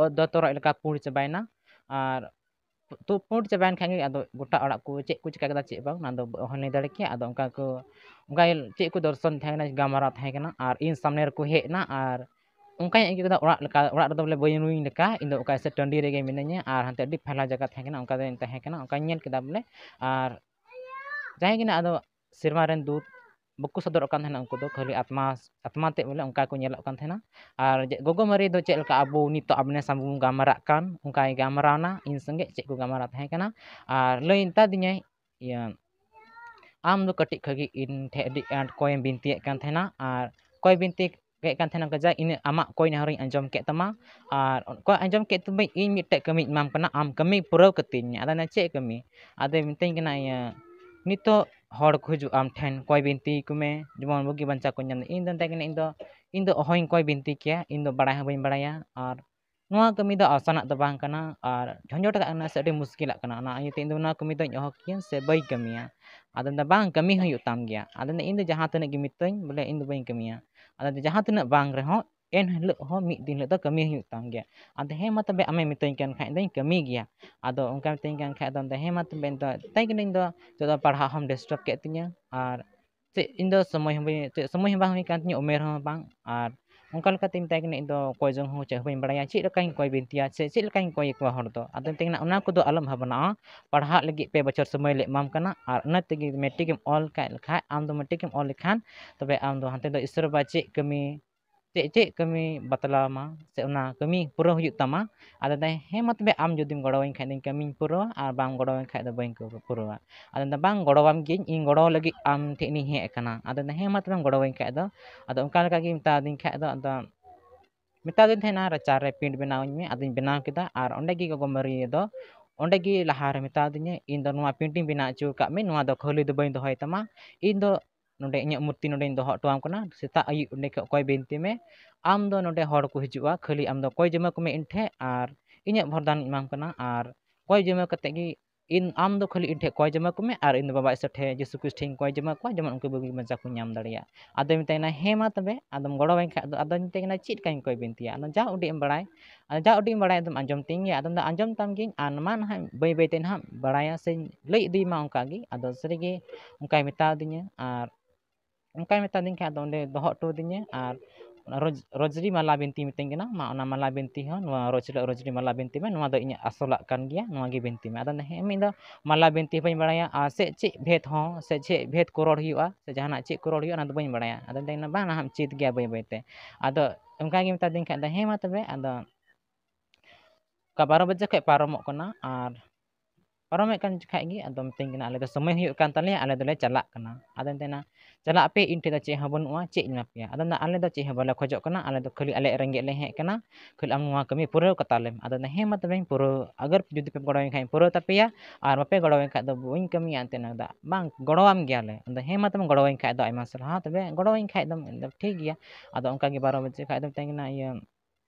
ᱚᱛ ᱫᱚ ᱛᱚᱨᱚᱡ ᱞᱮᱠᱟ ᱯᱩᱸᱰ ᱪᱟᱵᱟᱭᱮᱱᱟ᱾ ᱟᱨ ᱛᱚ ᱯᱩᱸᱰ ᱪᱟᱵᱟᱭᱮᱱ ᱠᱷᱟᱡ ᱜᱮ ᱟᱫᱚ ᱜᱚᱴᱟ ᱚᱲᱟᱜ ᱠᱚ ᱪᱮᱫ ᱠᱚ ᱪᱤᱠᱟ ᱠᱮᱫᱟ ᱪᱮᱫ ᱵᱟᱝ, ᱚᱱᱟ ᱫᱚ ᱚᱦᱚᱧ ᱞᱟᱹᱭ ᱫᱟᱲᱮ ᱠᱮᱭᱟ᱾ ᱟᱫᱚ ᱚᱱᱠᱟ ᱠᱚ, ᱚᱱᱠᱟ ᱪᱮᱫ ᱠᱚ ᱫᱚᱨᱥᱚᱱ ᱛᱟᱦᱮᱸ ᱠᱟᱱᱟ, ᱜᱟᱞᱢᱟᱨᱟᱣ ᱛᱟᱦᱮᱸ ᱠᱟᱱᱟ, ᱟᱨ ᱤᱧ ᱥᱟᱢᱱᱮ ᱨᱮᱠᱚ ᱦᱮᱡ ᱮᱱᱟ᱾ ᱟᱨ ᱚᱱᱠᱟᱧ ᱟᱹᱭᱠᱟᱹᱣ ᱠᱮᱫᱟ ᱚᱲᱟᱜ ᱞᱮᱠᱟ, ᱚᱲᱟᱜ ᱨᱮᱫᱚ ᱵᱚᱞᱮ ᱵᱟᱹᱧ ᱨᱩᱭᱤᱧ ᱞᱮᱠᱟ, ᱤᱧ ᱫᱚ ᱚᱠᱟ ᱥᱮᱫ ᱴᱟᱺᱰᱤ ᱨᱮᱜᱮ ᱢᱤᱱᱟᱹᱧᱟ, ᱟᱨ ᱦᱟᱱᱛᱮ ᱟᱹᱰᱤ ᱯᱷᱟᱭᱞᱟ ᱡᱟᱭᱜᱟ ᱛᱟᱦᱮᱸ ᱠᱟᱱᱟ, ᱚᱱᱠᱟ ᱫᱚᱧ ᱛᱟᱦᱮᱸ ᱠᱟᱱᱟ, ᱚᱱᱠᱟᱧ ᱧᱮᱞ ᱠᱮᱫᱟ ᱵᱚᱞᱮ᱾ ᱟᱨ ᱡᱟᱦᱟᱸᱭ ᱜᱮ ᱱᱟᱜ ᱟᱫᱚ ᱥᱮᱨᱢᱟ ᱨᱮᱱ ᱫᱩᱛ ᱵᱟᱠᱚ ᱥᱚᱫᱚᱨᱚᱜ ᱠᱟᱱ ᱛᱟᱦᱮᱱᱟ, ᱩᱱᱠᱩ ᱫᱚ ᱠᱷᱟᱹᱞᱤ ᱟᱛᱢᱟ, ᱟᱛᱢᱟ ᱛᱮ ᱵᱚᱞᱮ ᱚᱱᱠᱟ ᱠᱚ ᱧᱮᱞᱚᱜ ᱠᱟᱱ ᱛᱟᱦᱮᱱᱟ᱾ ᱟᱨ ᱡᱮ ᱜᱚᱜᱚ ᱢᱟᱹᱨᱤ ᱫᱚ ᱪᱮᱫ ᱞᱮᱠᱟ ᱟᱵᱚ ᱱᱤᱛᱚᱜ ᱟᱢᱱᱮ ᱥᱟᱢᱱᱮ ᱵᱚᱱ ᱜᱟᱞᱢᱟᱨᱟᱜ ᱠᱟᱱ, ᱚᱱᱠᱟᱭ ᱜᱟᱞᱢᱟᱨᱟᱣᱱᱟ ᱤᱧ ᱥᱚᱸᱜᱮ, ᱪᱮᱫ ᱠᱚ ᱜᱟᱞᱢᱟᱨᱟᱣ ᱛᱟᱦᱮᱸ ᱠᱟᱱᱟ᱾ ᱟᱨ ᱞᱟᱹᱭ ᱢᱮᱛᱟ ᱫᱤᱧᱟᱭ, ᱤᱭᱟᱹ, "ᱟᱢ ᱫᱚ ᱠᱟᱹᱴᱤᱡ ᱠᱷᱚᱡ ᱜᱮ ᱤᱧ ᱴᱷᱮᱡ ᱟᱹᱰᱤ ᱟᱸᱴ ᱠᱚᱭᱮᱢ ᱵᱤᱱᱛᱤᱭᱮᱫ ᱠᱟᱱ ᱛᱟᱦᱮᱱᱟ, ᱟᱨ ᱠᱚᱭ ᱵᱤᱱᱛᱤ ᱠᱮᱫ ᱠᱟᱱ ᱛᱟᱦᱮᱱᱟ, ᱠᱟᱡᱟᱠ ᱤᱱᱟᱹ ᱟᱢᱟᱜ ᱠᱚᱭ ᱱᱮᱦᱚᱨᱤᱧ ᱟᱸᱡᱚᱢ ᱠᱮᱫ ᱛᱟᱢᱟ, ᱟᱨ ᱠᱚᱭ ᱟᱸᱡᱚᱢ ᱠᱮᱫ ᱛᱟᱢᱟᱹᱧ, ᱤᱧ ᱢᱤᱫᱴᱮᱡ ᱠᱟᱹᱢᱤᱧ ᱮᱢᱟᱢ ᱠᱟᱱᱟ, ᱟᱢ ᱠᱟᱹᱢᱤ ᱯᱩᱨᱟᱹᱣ ᱠᱟᱹᱛᱤᱧ ᱢᱮ᱾" ᱟᱫᱚ ᱢᱮᱱᱫᱟ, "ᱪᱮᱫ ᱠᱟᱹᱢᱤ?" ᱟᱫᱚᱭ ᱢᱤᱛᱟᱹᱧ ᱠᱟᱱᱟ, ᱤᱭᱟᱹ, "ᱱᱤᱛᱚᱜ ᱦᱚᱲ ᱠᱚ ᱦᱤᱡᱩᱜᱼᱟ ᱟᱢ ᱴᱷᱮᱱ, ᱠᱚᱭ ᱵᱤᱱᱛᱤ ᱟᱠᱚ ᱢᱮ, ᱡᱮᱢᱚᱱ ᱵᱩᱜᱤ ᱵᱟᱧᱪᱟᱣ ᱠᱚ ᱧᱟᱢ᱾" ᱤᱧ ᱫᱚ ᱢᱮᱛᱟᱭ ᱠᱟᱱᱟ, "ᱤᱧ ᱫᱚ, ᱤᱧ ᱫᱚ ᱚᱦᱚᱧ ᱠᱚᱭ ᱵᱤᱱᱛᱤ ᱠᱮᱭᱟ, ᱤᱧ ᱫᱚ ᱵᱟᱲᱟᱭ ᱦᱚᱸ ᱵᱟᱹᱧ ᱵᱟᱲᱟᱭᱟ, ᱟᱨ ᱱᱚᱣᱟ ᱠᱟᱹᱢᱤ ᱫᱚ ᱟᱥᱟᱱᱟᱜ ᱫᱚ ᱵᱟᱝ ᱠᱟᱱᱟ, ᱟᱨ ᱡᱷᱚᱸᱡᱚᱴ ᱠᱟᱜ ᱠᱟᱱᱟ ᱥᱮ ᱟᱹᱰᱤ ᱢᱩᱥᱠᱤᱞᱟᱜ ᱠᱟᱱᱟ, ᱚᱱᱟ ᱤᱭᱟᱹᱛᱮ ᱤᱧ ᱫᱚ ᱱᱚᱣᱟ ᱠᱟᱹᱢᱤ ᱫᱚᱧ ᱚᱦᱚ ᱠᱮᱭᱟ ᱥᱮ ᱵᱟᱹᱧ ᱠᱟᱹᱢᱤᱭᱟ?" ᱟᱫᱚ ᱢᱮᱱᱫᱟ, "ᱵᱟᱝ, ᱠᱟᱹᱢᱤ ᱦᱩᱭᱩᱜ ᱛᱟᱢ ᱜᱮᱭᱟ᱾" ᱟᱫᱚ ᱢᱮᱱᱫᱟ, "ᱤᱧ ᱫᱚ ᱡᱟᱦᱟᱸ ᱛᱤᱱᱟᱹᱜ ᱜᱮ ᱢᱤᱛᱟᱹᱧ, ᱵᱚᱞᱮ ᱤᱧ ᱫᱚ ᱵᱟᱹᱧ ᱠᱟᱹᱢᱤᱭᱟ᱾" ᱟᱫᱚ ᱡᱟᱦᱟᱸ ᱛᱤᱱᱟᱹᱜ ᱵᱟᱝ ᱨᱮᱦᱚᱸ ᱮᱱ ᱦᱤᱞᱳᱜ ᱦᱚᱸ ᱢᱤᱫ ᱫᱤᱱ ᱦᱤᱞᱳᱜ ᱫᱚ ᱠᱟᱹᱢᱤ ᱦᱩᱭᱩᱜ ᱛᱟᱢ ᱜᱮᱭᱟ᱾ ᱟᱫᱚ ᱦᱮᱸ ᱢᱟ ᱛᱚᱵᱮ ᱟᱢᱮ ᱢᱤᱛᱟᱹᱧ ᱠᱟᱱ ᱠᱷᱟᱡ ᱫᱚᱧ ᱠᱟᱹᱢᱤ ᱜᱮᱭᱟ᱾ ᱟᱫᱚ ᱚᱱᱠᱟ ᱢᱤᱛᱟᱹᱧ ᱠᱟᱱ ᱠᱷᱟᱡ ᱫᱚ ᱦᱮᱸ ᱢᱟ ᱛᱚᱵᱮ ᱤᱧ ᱫᱚ ᱢᱮᱛᱟᱭ ᱠᱟᱹᱱᱟᱹᱧ ᱫᱚ ᱱᱤᱛᱚᱜ ᱫᱚ ᱯᱟᱲᱦᱟᱜ ᱦᱚᱸᱢ ᱰᱤᱥᱴᱟᱵᱽ ᱠᱮᱫ ᱛᱤᱧᱟᱹ, ᱟᱨ ᱪᱮᱫ ᱤᱧ ᱫᱚ ᱥᱚᱢᱚᱭ ᱦᱚᱸ ᱵᱟᱹᱧ, ᱪᱮᱫ ᱥᱚᱢᱚᱭ ᱦᱚᱸ ᱵᱟᱝ ᱦᱩᱭ ᱠᱟᱱ ᱛᱤᱧᱟᱹ, ᱩᱢᱮᱨ ᱦᱚᱸ ᱵᱟᱝ, ᱟᱨ ᱚᱱᱠᱟ ᱞᱮᱠᱟᱛᱮ ᱢᱮᱛᱟᱭ ᱠᱟᱱᱟ, ᱤᱧ ᱫᱚ ᱠᱚᱭ ᱡᱚᱝ ᱦᱚᱸ ᱪᱮᱫ ᱦᱚᱸ ᱵᱟᱹᱧ ᱵᱟᱲᱟᱭᱟ, ᱪᱮᱫ ᱞᱮᱠᱟᱧ ᱠᱚᱭ ᱵᱤᱱᱛᱤᱭᱟ ᱥᱮ ᱪᱮᱫ ᱞᱮᱠᱟᱧ ᱠᱚᱭ ᱟᱠᱚᱣᱟ ᱦᱚᱲ ᱫᱚ᱾ ᱟᱫᱚ ᱢᱮᱛᱟᱭ ᱠᱟᱱᱟ, ᱚᱱᱟ ᱠᱚᱫᱚ ᱟᱞᱚᱢ ᱵᱷᱟᱵᱽᱱᱟᱜᱼᱟ, ᱯᱟᱲᱦᱟᱜ ᱞᱟᱹᱜᱤᱫ ᱯᱮ ᱵᱚᱪᱷᱚᱨ ᱥᱚᱢᱚᱭ ᱞᱮ ᱮᱢᱟᱢ ᱠᱟᱱᱟ, ᱟᱨ ᱚᱱᱟ ᱛᱮᱜᱮ ᱢᱮᱴᱨᱤᱠ ᱮᱢ ᱚᱞ ᱠᱟᱜ ᱞᱮᱠᱷᱟᱡ, ᱟᱢ ᱫᱚ ᱢᱮᱴᱨᱤᱠ ᱮᱢ ᱚᱞ ᱞᱮᱠᱷᱟᱱ, ᱛᱚᱵᱮ ᱟᱢ ᱫᱚ ᱦᱟᱱᱛᱮ ᱫᱚ ᱤᱥᱚᱨ ᱵᱟᱵᱟ ᱪᱮᱫ ᱠᱟᱹᱢᱤ, ᱪᱮᱫ, ᱪᱮᱫ ᱠᱟᱹᱢᱤ ᱵᱟᱛᱞᱟᱣ ᱟᱢᱟ ᱥᱮ ᱚᱱᱟ ᱠᱟᱹᱢᱤ ᱯᱩᱨᱟᱹᱣ ᱦᱩᱭᱩᱜ ᱛᱟᱢᱟ᱾ ᱟᱫᱚ ᱢᱮᱛᱟᱭ, ᱦᱮᱸ ᱢᱟ ᱛᱚᱵᱮ ᱟᱢ ᱡᱩᱫᱤᱢ ᱜᱚᱲᱚᱣᱟᱹᱧ ᱠᱷᱟᱡ ᱫᱚᱧ ᱠᱟᱹᱢᱤᱧ ᱯᱩᱨᱟᱹᱣᱟ, ᱟᱨ ᱵᱟᱢ ᱜᱚᱲᱚᱣᱟᱹᱧ ᱠᱷᱟᱡ ᱫᱚ ᱵᱟᱹᱧ ᱠᱚ-, ᱯᱩᱨᱟᱹᱣᱟ᱾ ᱟᱫᱚ ᱢᱮᱱᱫᱟ, ᱵᱟᱝ, ᱜᱚᱲᱚᱣᱟᱢ ᱜᱤᱭᱟᱹᱧ, ᱤᱧ ᱜᱚᱲᱚ ᱞᱟᱹᱜᱤᱫ ᱟᱢ ᱴᱷᱮᱱ ᱤᱧ ᱦᱮᱡ ᱟᱠᱟᱱᱟ᱾ ᱟᱫᱚ ᱢᱮᱱᱫᱟ, ᱦᱮᱸ ᱢᱟ ᱛᱚᱵᱮᱢ ᱜᱚᱲᱚᱣᱟᱹᱧ ᱠᱷᱟᱡ ᱫᱚ᱾ ᱟᱫᱚ ᱚᱱᱠᱟ ᱞᱮᱠᱟ ᱜᱮ ᱢᱮᱛᱟᱫᱤᱧ ᱠᱷᱟᱡ ᱫᱚ, ᱟᱫᱚ ᱢᱮᱛᱟᱫᱤᱧ ᱛᱟᱦᱮᱱᱟ, ᱨᱟᱪᱟ ᱨᱮ ᱯᱤᱱᱴ ᱵᱮᱱᱟᱣᱟᱹᱧ ᱢᱮ᱾ ᱟᱫᱚᱧ ᱵᱮᱱᱟᱣ ᱠᱮᱫᱟ, ᱟᱨ ᱚᱸᱰᱮ ᱜᱮ ᱜᱚᱜᱚ ᱢᱟᱹᱨᱤᱭᱟᱹ ᱫᱚ ᱚᱸᱰᱮ ᱜᱮ ᱞᱟᱦᱟ ᱨᱮ ᱢᱮᱛᱟᱫᱤᱧᱟᱹ, ᱤᱧ ᱫᱚ ᱱᱚᱣᱟ ᱯᱤᱱᱴ ᱤᱧ ᱵᱮᱱᱟᱣ ᱦᱚᱪᱚ ᱟᱠᱟᱫ ᱢᱮ, ᱱᱚᱣᱟ ᱫᱚ ᱠᱷᱟᱹᱞᱤ ᱫᱚ ᱵᱟᱹᱧ ᱫᱚᱦᱚᱭ ᱛᱟᱢᱟ, ᱤᱧ ᱫᱚ ᱱᱚᱰᱮ ᱤᱧᱟᱹᱜ ᱢᱩᱨᱛᱤ ᱱᱚᱰᱮᱧ ᱫᱚᱦᱚ ᱦᱚᱴᱚ ᱟᱢ ᱠᱟᱱᱟ, ᱥᱮᱛᱟᱜ ᱟᱹᱭᱩᱵ ᱚᱸᱰᱮ ᱠᱷᱚᱡ ᱠᱚᱭ ᱵᱤᱱᱛᱤ ᱢᱮ᱾ ᱟᱢ ᱫᱚ ᱱᱚᱰᱮ ᱦᱚᱲ ᱠᱚ ᱦᱤᱡᱩᱜᱼᱟ, ᱠᱷᱟᱹᱞᱤ ᱟᱢ ᱫᱚ ᱠᱚᱭ ᱡᱚᱢᱟ ᱠᱚ ᱢᱮ ᱤᱧ ᱴᱷᱮᱡ, ᱟᱨ ᱤᱧᱟᱹᱜ ᱵᱷᱚᱨᱫᱟᱱ ᱤᱧ ᱮᱢᱟᱢ ᱠᱟᱱᱟ, ᱟᱨ ᱠᱚᱭ ᱡᱚᱢᱟ ᱠᱟᱛᱮ ᱜᱮ ᱤᱧ, ᱟᱢ ᱫᱚ ᱠᱷᱟᱹᱞᱤ ᱤᱧ ᱴᱷᱮᱡ ᱠᱚᱭ ᱡᱚᱢᱟ ᱠᱚ ᱢᱮ, ᱟᱨ ᱤᱧ ᱫᱚ ᱵᱟᱵᱟ ᱤᱥᱚᱨ ᱴᱷᱮᱡ, ᱡᱤᱥᱩ ᱠᱷᱨᱤᱥᱴ ᱴᱷᱮᱡ ᱤᱧ ᱠᱚᱭ ᱡᱚᱢᱟ ᱠᱚᱣᱟ, ᱡᱮᱢᱚᱱ ᱩᱱᱠᱩ ᱵᱩᱜᱤ ᱵᱟᱧᱪᱟᱣ ᱠᱚ ᱧᱟᱢ ᱫᱟᱲᱮᱭᱟᱜ᱾ ᱟᱫᱚᱭ ᱢᱮᱛᱟᱭ ᱠᱟᱱᱟ, ᱦᱮᱸ ᱢᱟ ᱛᱚᱵᱮ, ᱟᱫᱚᱢ ᱜᱚᱲᱚᱣᱟᱹᱧ ᱠᱷᱟᱡ ᱫᱚ᱾ ᱟᱫᱚᱧ ᱢᱮᱛᱟᱭ ᱠᱟᱱᱟ, ᱪᱮᱫ ᱞᱮᱠᱟᱧ ᱠᱚᱭ ᱵᱤᱱᱛᱤᱭᱟ? ᱟᱫᱚ ᱡᱟ ᱩᱰᱤᱡ ᱮᱢ ᱵᱟᱲᱟᱭ, ᱟᱫᱚ ᱡᱟ ᱩᱰᱤᱡ ᱮᱢ ᱵᱟᱲᱟᱭ ᱟᱫᱚᱢ ᱟᱸᱡᱚᱢ ᱛᱤᱧ ᱜᱮᱭᱟ᱾ ᱟᱫᱚ ᱢᱮᱱᱫᱟ, ᱟᱸᱡᱚᱢ ᱛᱟᱢ ᱜᱤᱧ, ᱟᱨ ᱢᱟ ᱱᱟᱦᱟᱜ ᱵᱟᱹᱭ ᱵᱟᱹᱭ ᱛᱮ ᱱᱟᱦᱟᱜ ᱵᱟᱲᱟᱭᱟ ᱥᱮᱧ ᱞᱟᱹᱭ ᱤᱫᱤᱭ ᱢᱟ ᱚᱱᱠᱟ ᱜᱮ᱾ ᱟᱫᱚ ᱥᱟᱹᱨᱤ ᱜᱮ ᱚᱱᱠᱟᱭ ᱢᱮᱛᱟᱣ ᱫᱤᱧᱟ, ᱟᱨ ᱚᱱᱠᱟᱭ ᱢᱮᱛᱟ ᱫᱤᱧ ᱠᱷᱟᱡ ᱫᱚ ᱚᱸᱰᱮ ᱫᱚᱦᱚ ᱦᱚᱴᱚ ᱟᱹᱫᱤᱧᱟ᱾ ᱟᱨ ᱚᱱᱟ ᱨᱳᱡᱽ-, ᱨᱳᱡᱽᱨᱤ ᱢᱟᱞᱟ ᱵᱤᱱᱛᱤ ᱢᱤᱛᱟᱹᱧ ᱠᱟᱱᱟ, ᱢᱟ ᱚᱱᱟ ᱢᱟᱞᱟ ᱵᱤᱱᱛᱤ ᱦᱚᱸ ᱱᱚᱣᱟ ᱨᱳᱡᱽ ᱦᱤᱞᱳᱜ ᱨᱳᱡᱽᱨᱤ ᱢᱟᱞᱟ ᱵᱤᱱᱛᱤ ᱢᱮ, ᱱᱚᱣᱟ ᱫᱚ ᱤᱧᱟᱹᱜ ᱟᱥᱚᱞᱟᱜ ᱠᱟᱱ ᱜᱮᱭᱟ, ᱱᱚᱣᱟ ᱜᱮ ᱵᱤᱱᱛᱤ ᱢᱮ᱾ ᱟᱫᱚ ᱦᱮᱸ, ᱢᱤᱫ ᱫᱚ ᱢᱟᱞᱟ ᱵᱤᱱᱛᱤ ᱦᱚᱸ ᱵᱟᱹᱧ ᱵᱟᱲᱟᱭᱟ, ᱟᱨ ᱥᱮ ᱪᱮᱫ ᱵᱷᱮᱫᱽ ᱦᱚᱸ, ᱥᱮ ᱪᱮᱫ ᱵᱷᱮᱫᱽ ᱠᱚ ᱨᱚᱲ ᱦᱩᱭᱩᱜᱼᱟ, ᱥᱮ ᱡᱟᱦᱟᱱᱟᱜ ᱪᱮᱫ ᱠᱚ ᱨᱚᱲ ᱦᱩᱭᱩᱜᱼᱟ, ᱚᱱᱟ ᱫᱚ ᱵᱟᱹᱧ ᱵᱟᱲᱟᱭᱟ᱾ ᱟᱫᱚ ᱢᱮᱛᱟᱭ ᱠᱟᱱᱟ, ᱵᱟᱝ, ᱱᱟᱦᱟᱜ ᱮᱢ ᱪᱮᱫ ᱜᱮᱭᱟ ᱵᱟᱹᱭ ᱵᱟᱹᱭ ᱛᱮ᱾ ᱟᱫᱚ ᱚᱱᱠᱟ ᱜᱮ ᱢᱮᱛᱟ ᱫᱤᱧ ᱠᱷᱟᱡ ᱫᱚ, ᱦᱮᱸ ᱢᱟ ᱛᱚᱵᱮ, ᱟᱫᱚ ᱚᱱᱠᱟ ᱵᱟᱨᱚ ᱵᱟᱡᱮ ᱠᱷᱚᱡ ᱯᱟᱨᱚᱢᱚᱜ ᱠᱟᱱᱟ, ᱟᱨ ᱯᱟᱨᱚᱢᱮᱫ ᱠᱟᱱ ᱡᱚᱠᱷᱟᱡ ᱜᱮ ᱟᱫᱚ ᱢᱤᱛᱟᱹᱧ ᱠᱟᱱᱟ, ᱟᱞᱮ ᱫᱚ ᱥᱚᱢᱚᱭ ᱦᱩᱭᱩᱜ ᱠᱟᱱ ᱛᱟᱞᱮᱭᱟ, ᱟᱞᱮ ᱫᱚᱞᱮ ᱪᱟᱞᱟᱜ ᱠᱟᱱᱟ᱾ ᱟᱫᱚ ᱢᱮᱛᱟᱭ ᱠᱟᱱᱟ, ᱪᱟᱞᱟᱜ ᱟᱯᱮ, ᱤᱧ ᱴᱷᱮᱡ ᱫᱚ ᱪᱮᱫ ᱦᱚᱸ ᱵᱟᱹᱱᱩᱜᱼᱟ, ᱪᱮᱫ ᱤᱧ ᱮᱢᱟ ᱯᱮᱭᱟ? ᱟᱫᱚ ᱢᱮᱱᱫᱟ, ᱟᱞᱮ ᱫᱚ ᱪᱮᱫ ᱦᱚᱸ ᱵᱟᱞᱮ ᱠᱷᱚᱡᱚᱜ ᱠᱟᱱᱟ, ᱟᱞᱮ ᱫᱚ ᱠᱷᱟᱹᱞᱤ ᱟᱞᱮᱭᱟᱜ ᱨᱮᱸᱜᱮᱡ ᱞᱮ ᱦᱮᱡ ᱠᱟᱱᱟ, ᱠᱷᱟᱹᱞᱤ ᱟᱢ ᱱᱚᱣᱟ ᱠᱟᱹᱢᱤ ᱯᱩᱨᱟᱹᱣ ᱠᱟᱛᱟ ᱞᱮᱢ᱾ ᱟᱫᱚ ᱢᱮᱱᱫᱟ, ᱦᱮᱸ ᱢᱟ ᱛᱚᱵᱮᱧ ᱯᱩᱨᱟᱹᱣ, ᱟᱜᱟᱨ ᱡᱩᱫᱤ ᱯᱮ ᱜᱚᱲᱚᱣᱟᱹᱧ ᱠᱷᱟᱡ ᱤᱧ ᱯᱩᱨᱟᱹᱣ ᱛᱟᱯᱮᱭᱟ, ᱟᱨ ᱵᱟᱯᱮ ᱜᱚᱲᱚᱣᱟᱹᱧ ᱠᱷᱟᱡ ᱫᱚ ᱵᱟᱹᱧ ᱠᱟᱹᱢᱤᱭᱟ ᱮᱱᱛᱮᱫ᱾ ᱚᱱᱟ ᱫᱚ, ᱵᱟᱝ, ᱜᱚᱲᱚᱣᱟᱢ ᱜᱮᱭᱟᱞᱮ᱾ ᱟᱫᱚ ᱦᱮᱸ ᱢᱟ ᱛᱚᱵᱮ ᱜᱚᱲᱚᱣᱟᱹᱧ ᱠᱷᱟᱡ ᱫᱚ ᱟᱭᱢᱟ ᱥᱟᱨᱦᱟᱣ, ᱛᱚᱵᱮ ᱜᱚᱲᱚᱣᱟᱹᱧ ᱠᱷᱟᱡ ᱫᱚᱢ ᱴᱷᱤᱠ ᱜᱮᱭᱟ᱾ ᱟᱫᱚ ᱚᱱᱠᱟ ᱜᱮ ᱵᱟᱨᱚ ᱵᱟᱡᱮ ᱠᱷᱟᱡ ᱫᱚ ᱢᱮᱛᱟᱹᱧ ᱠᱟᱱᱟ, ᱤᱭᱟᱹ,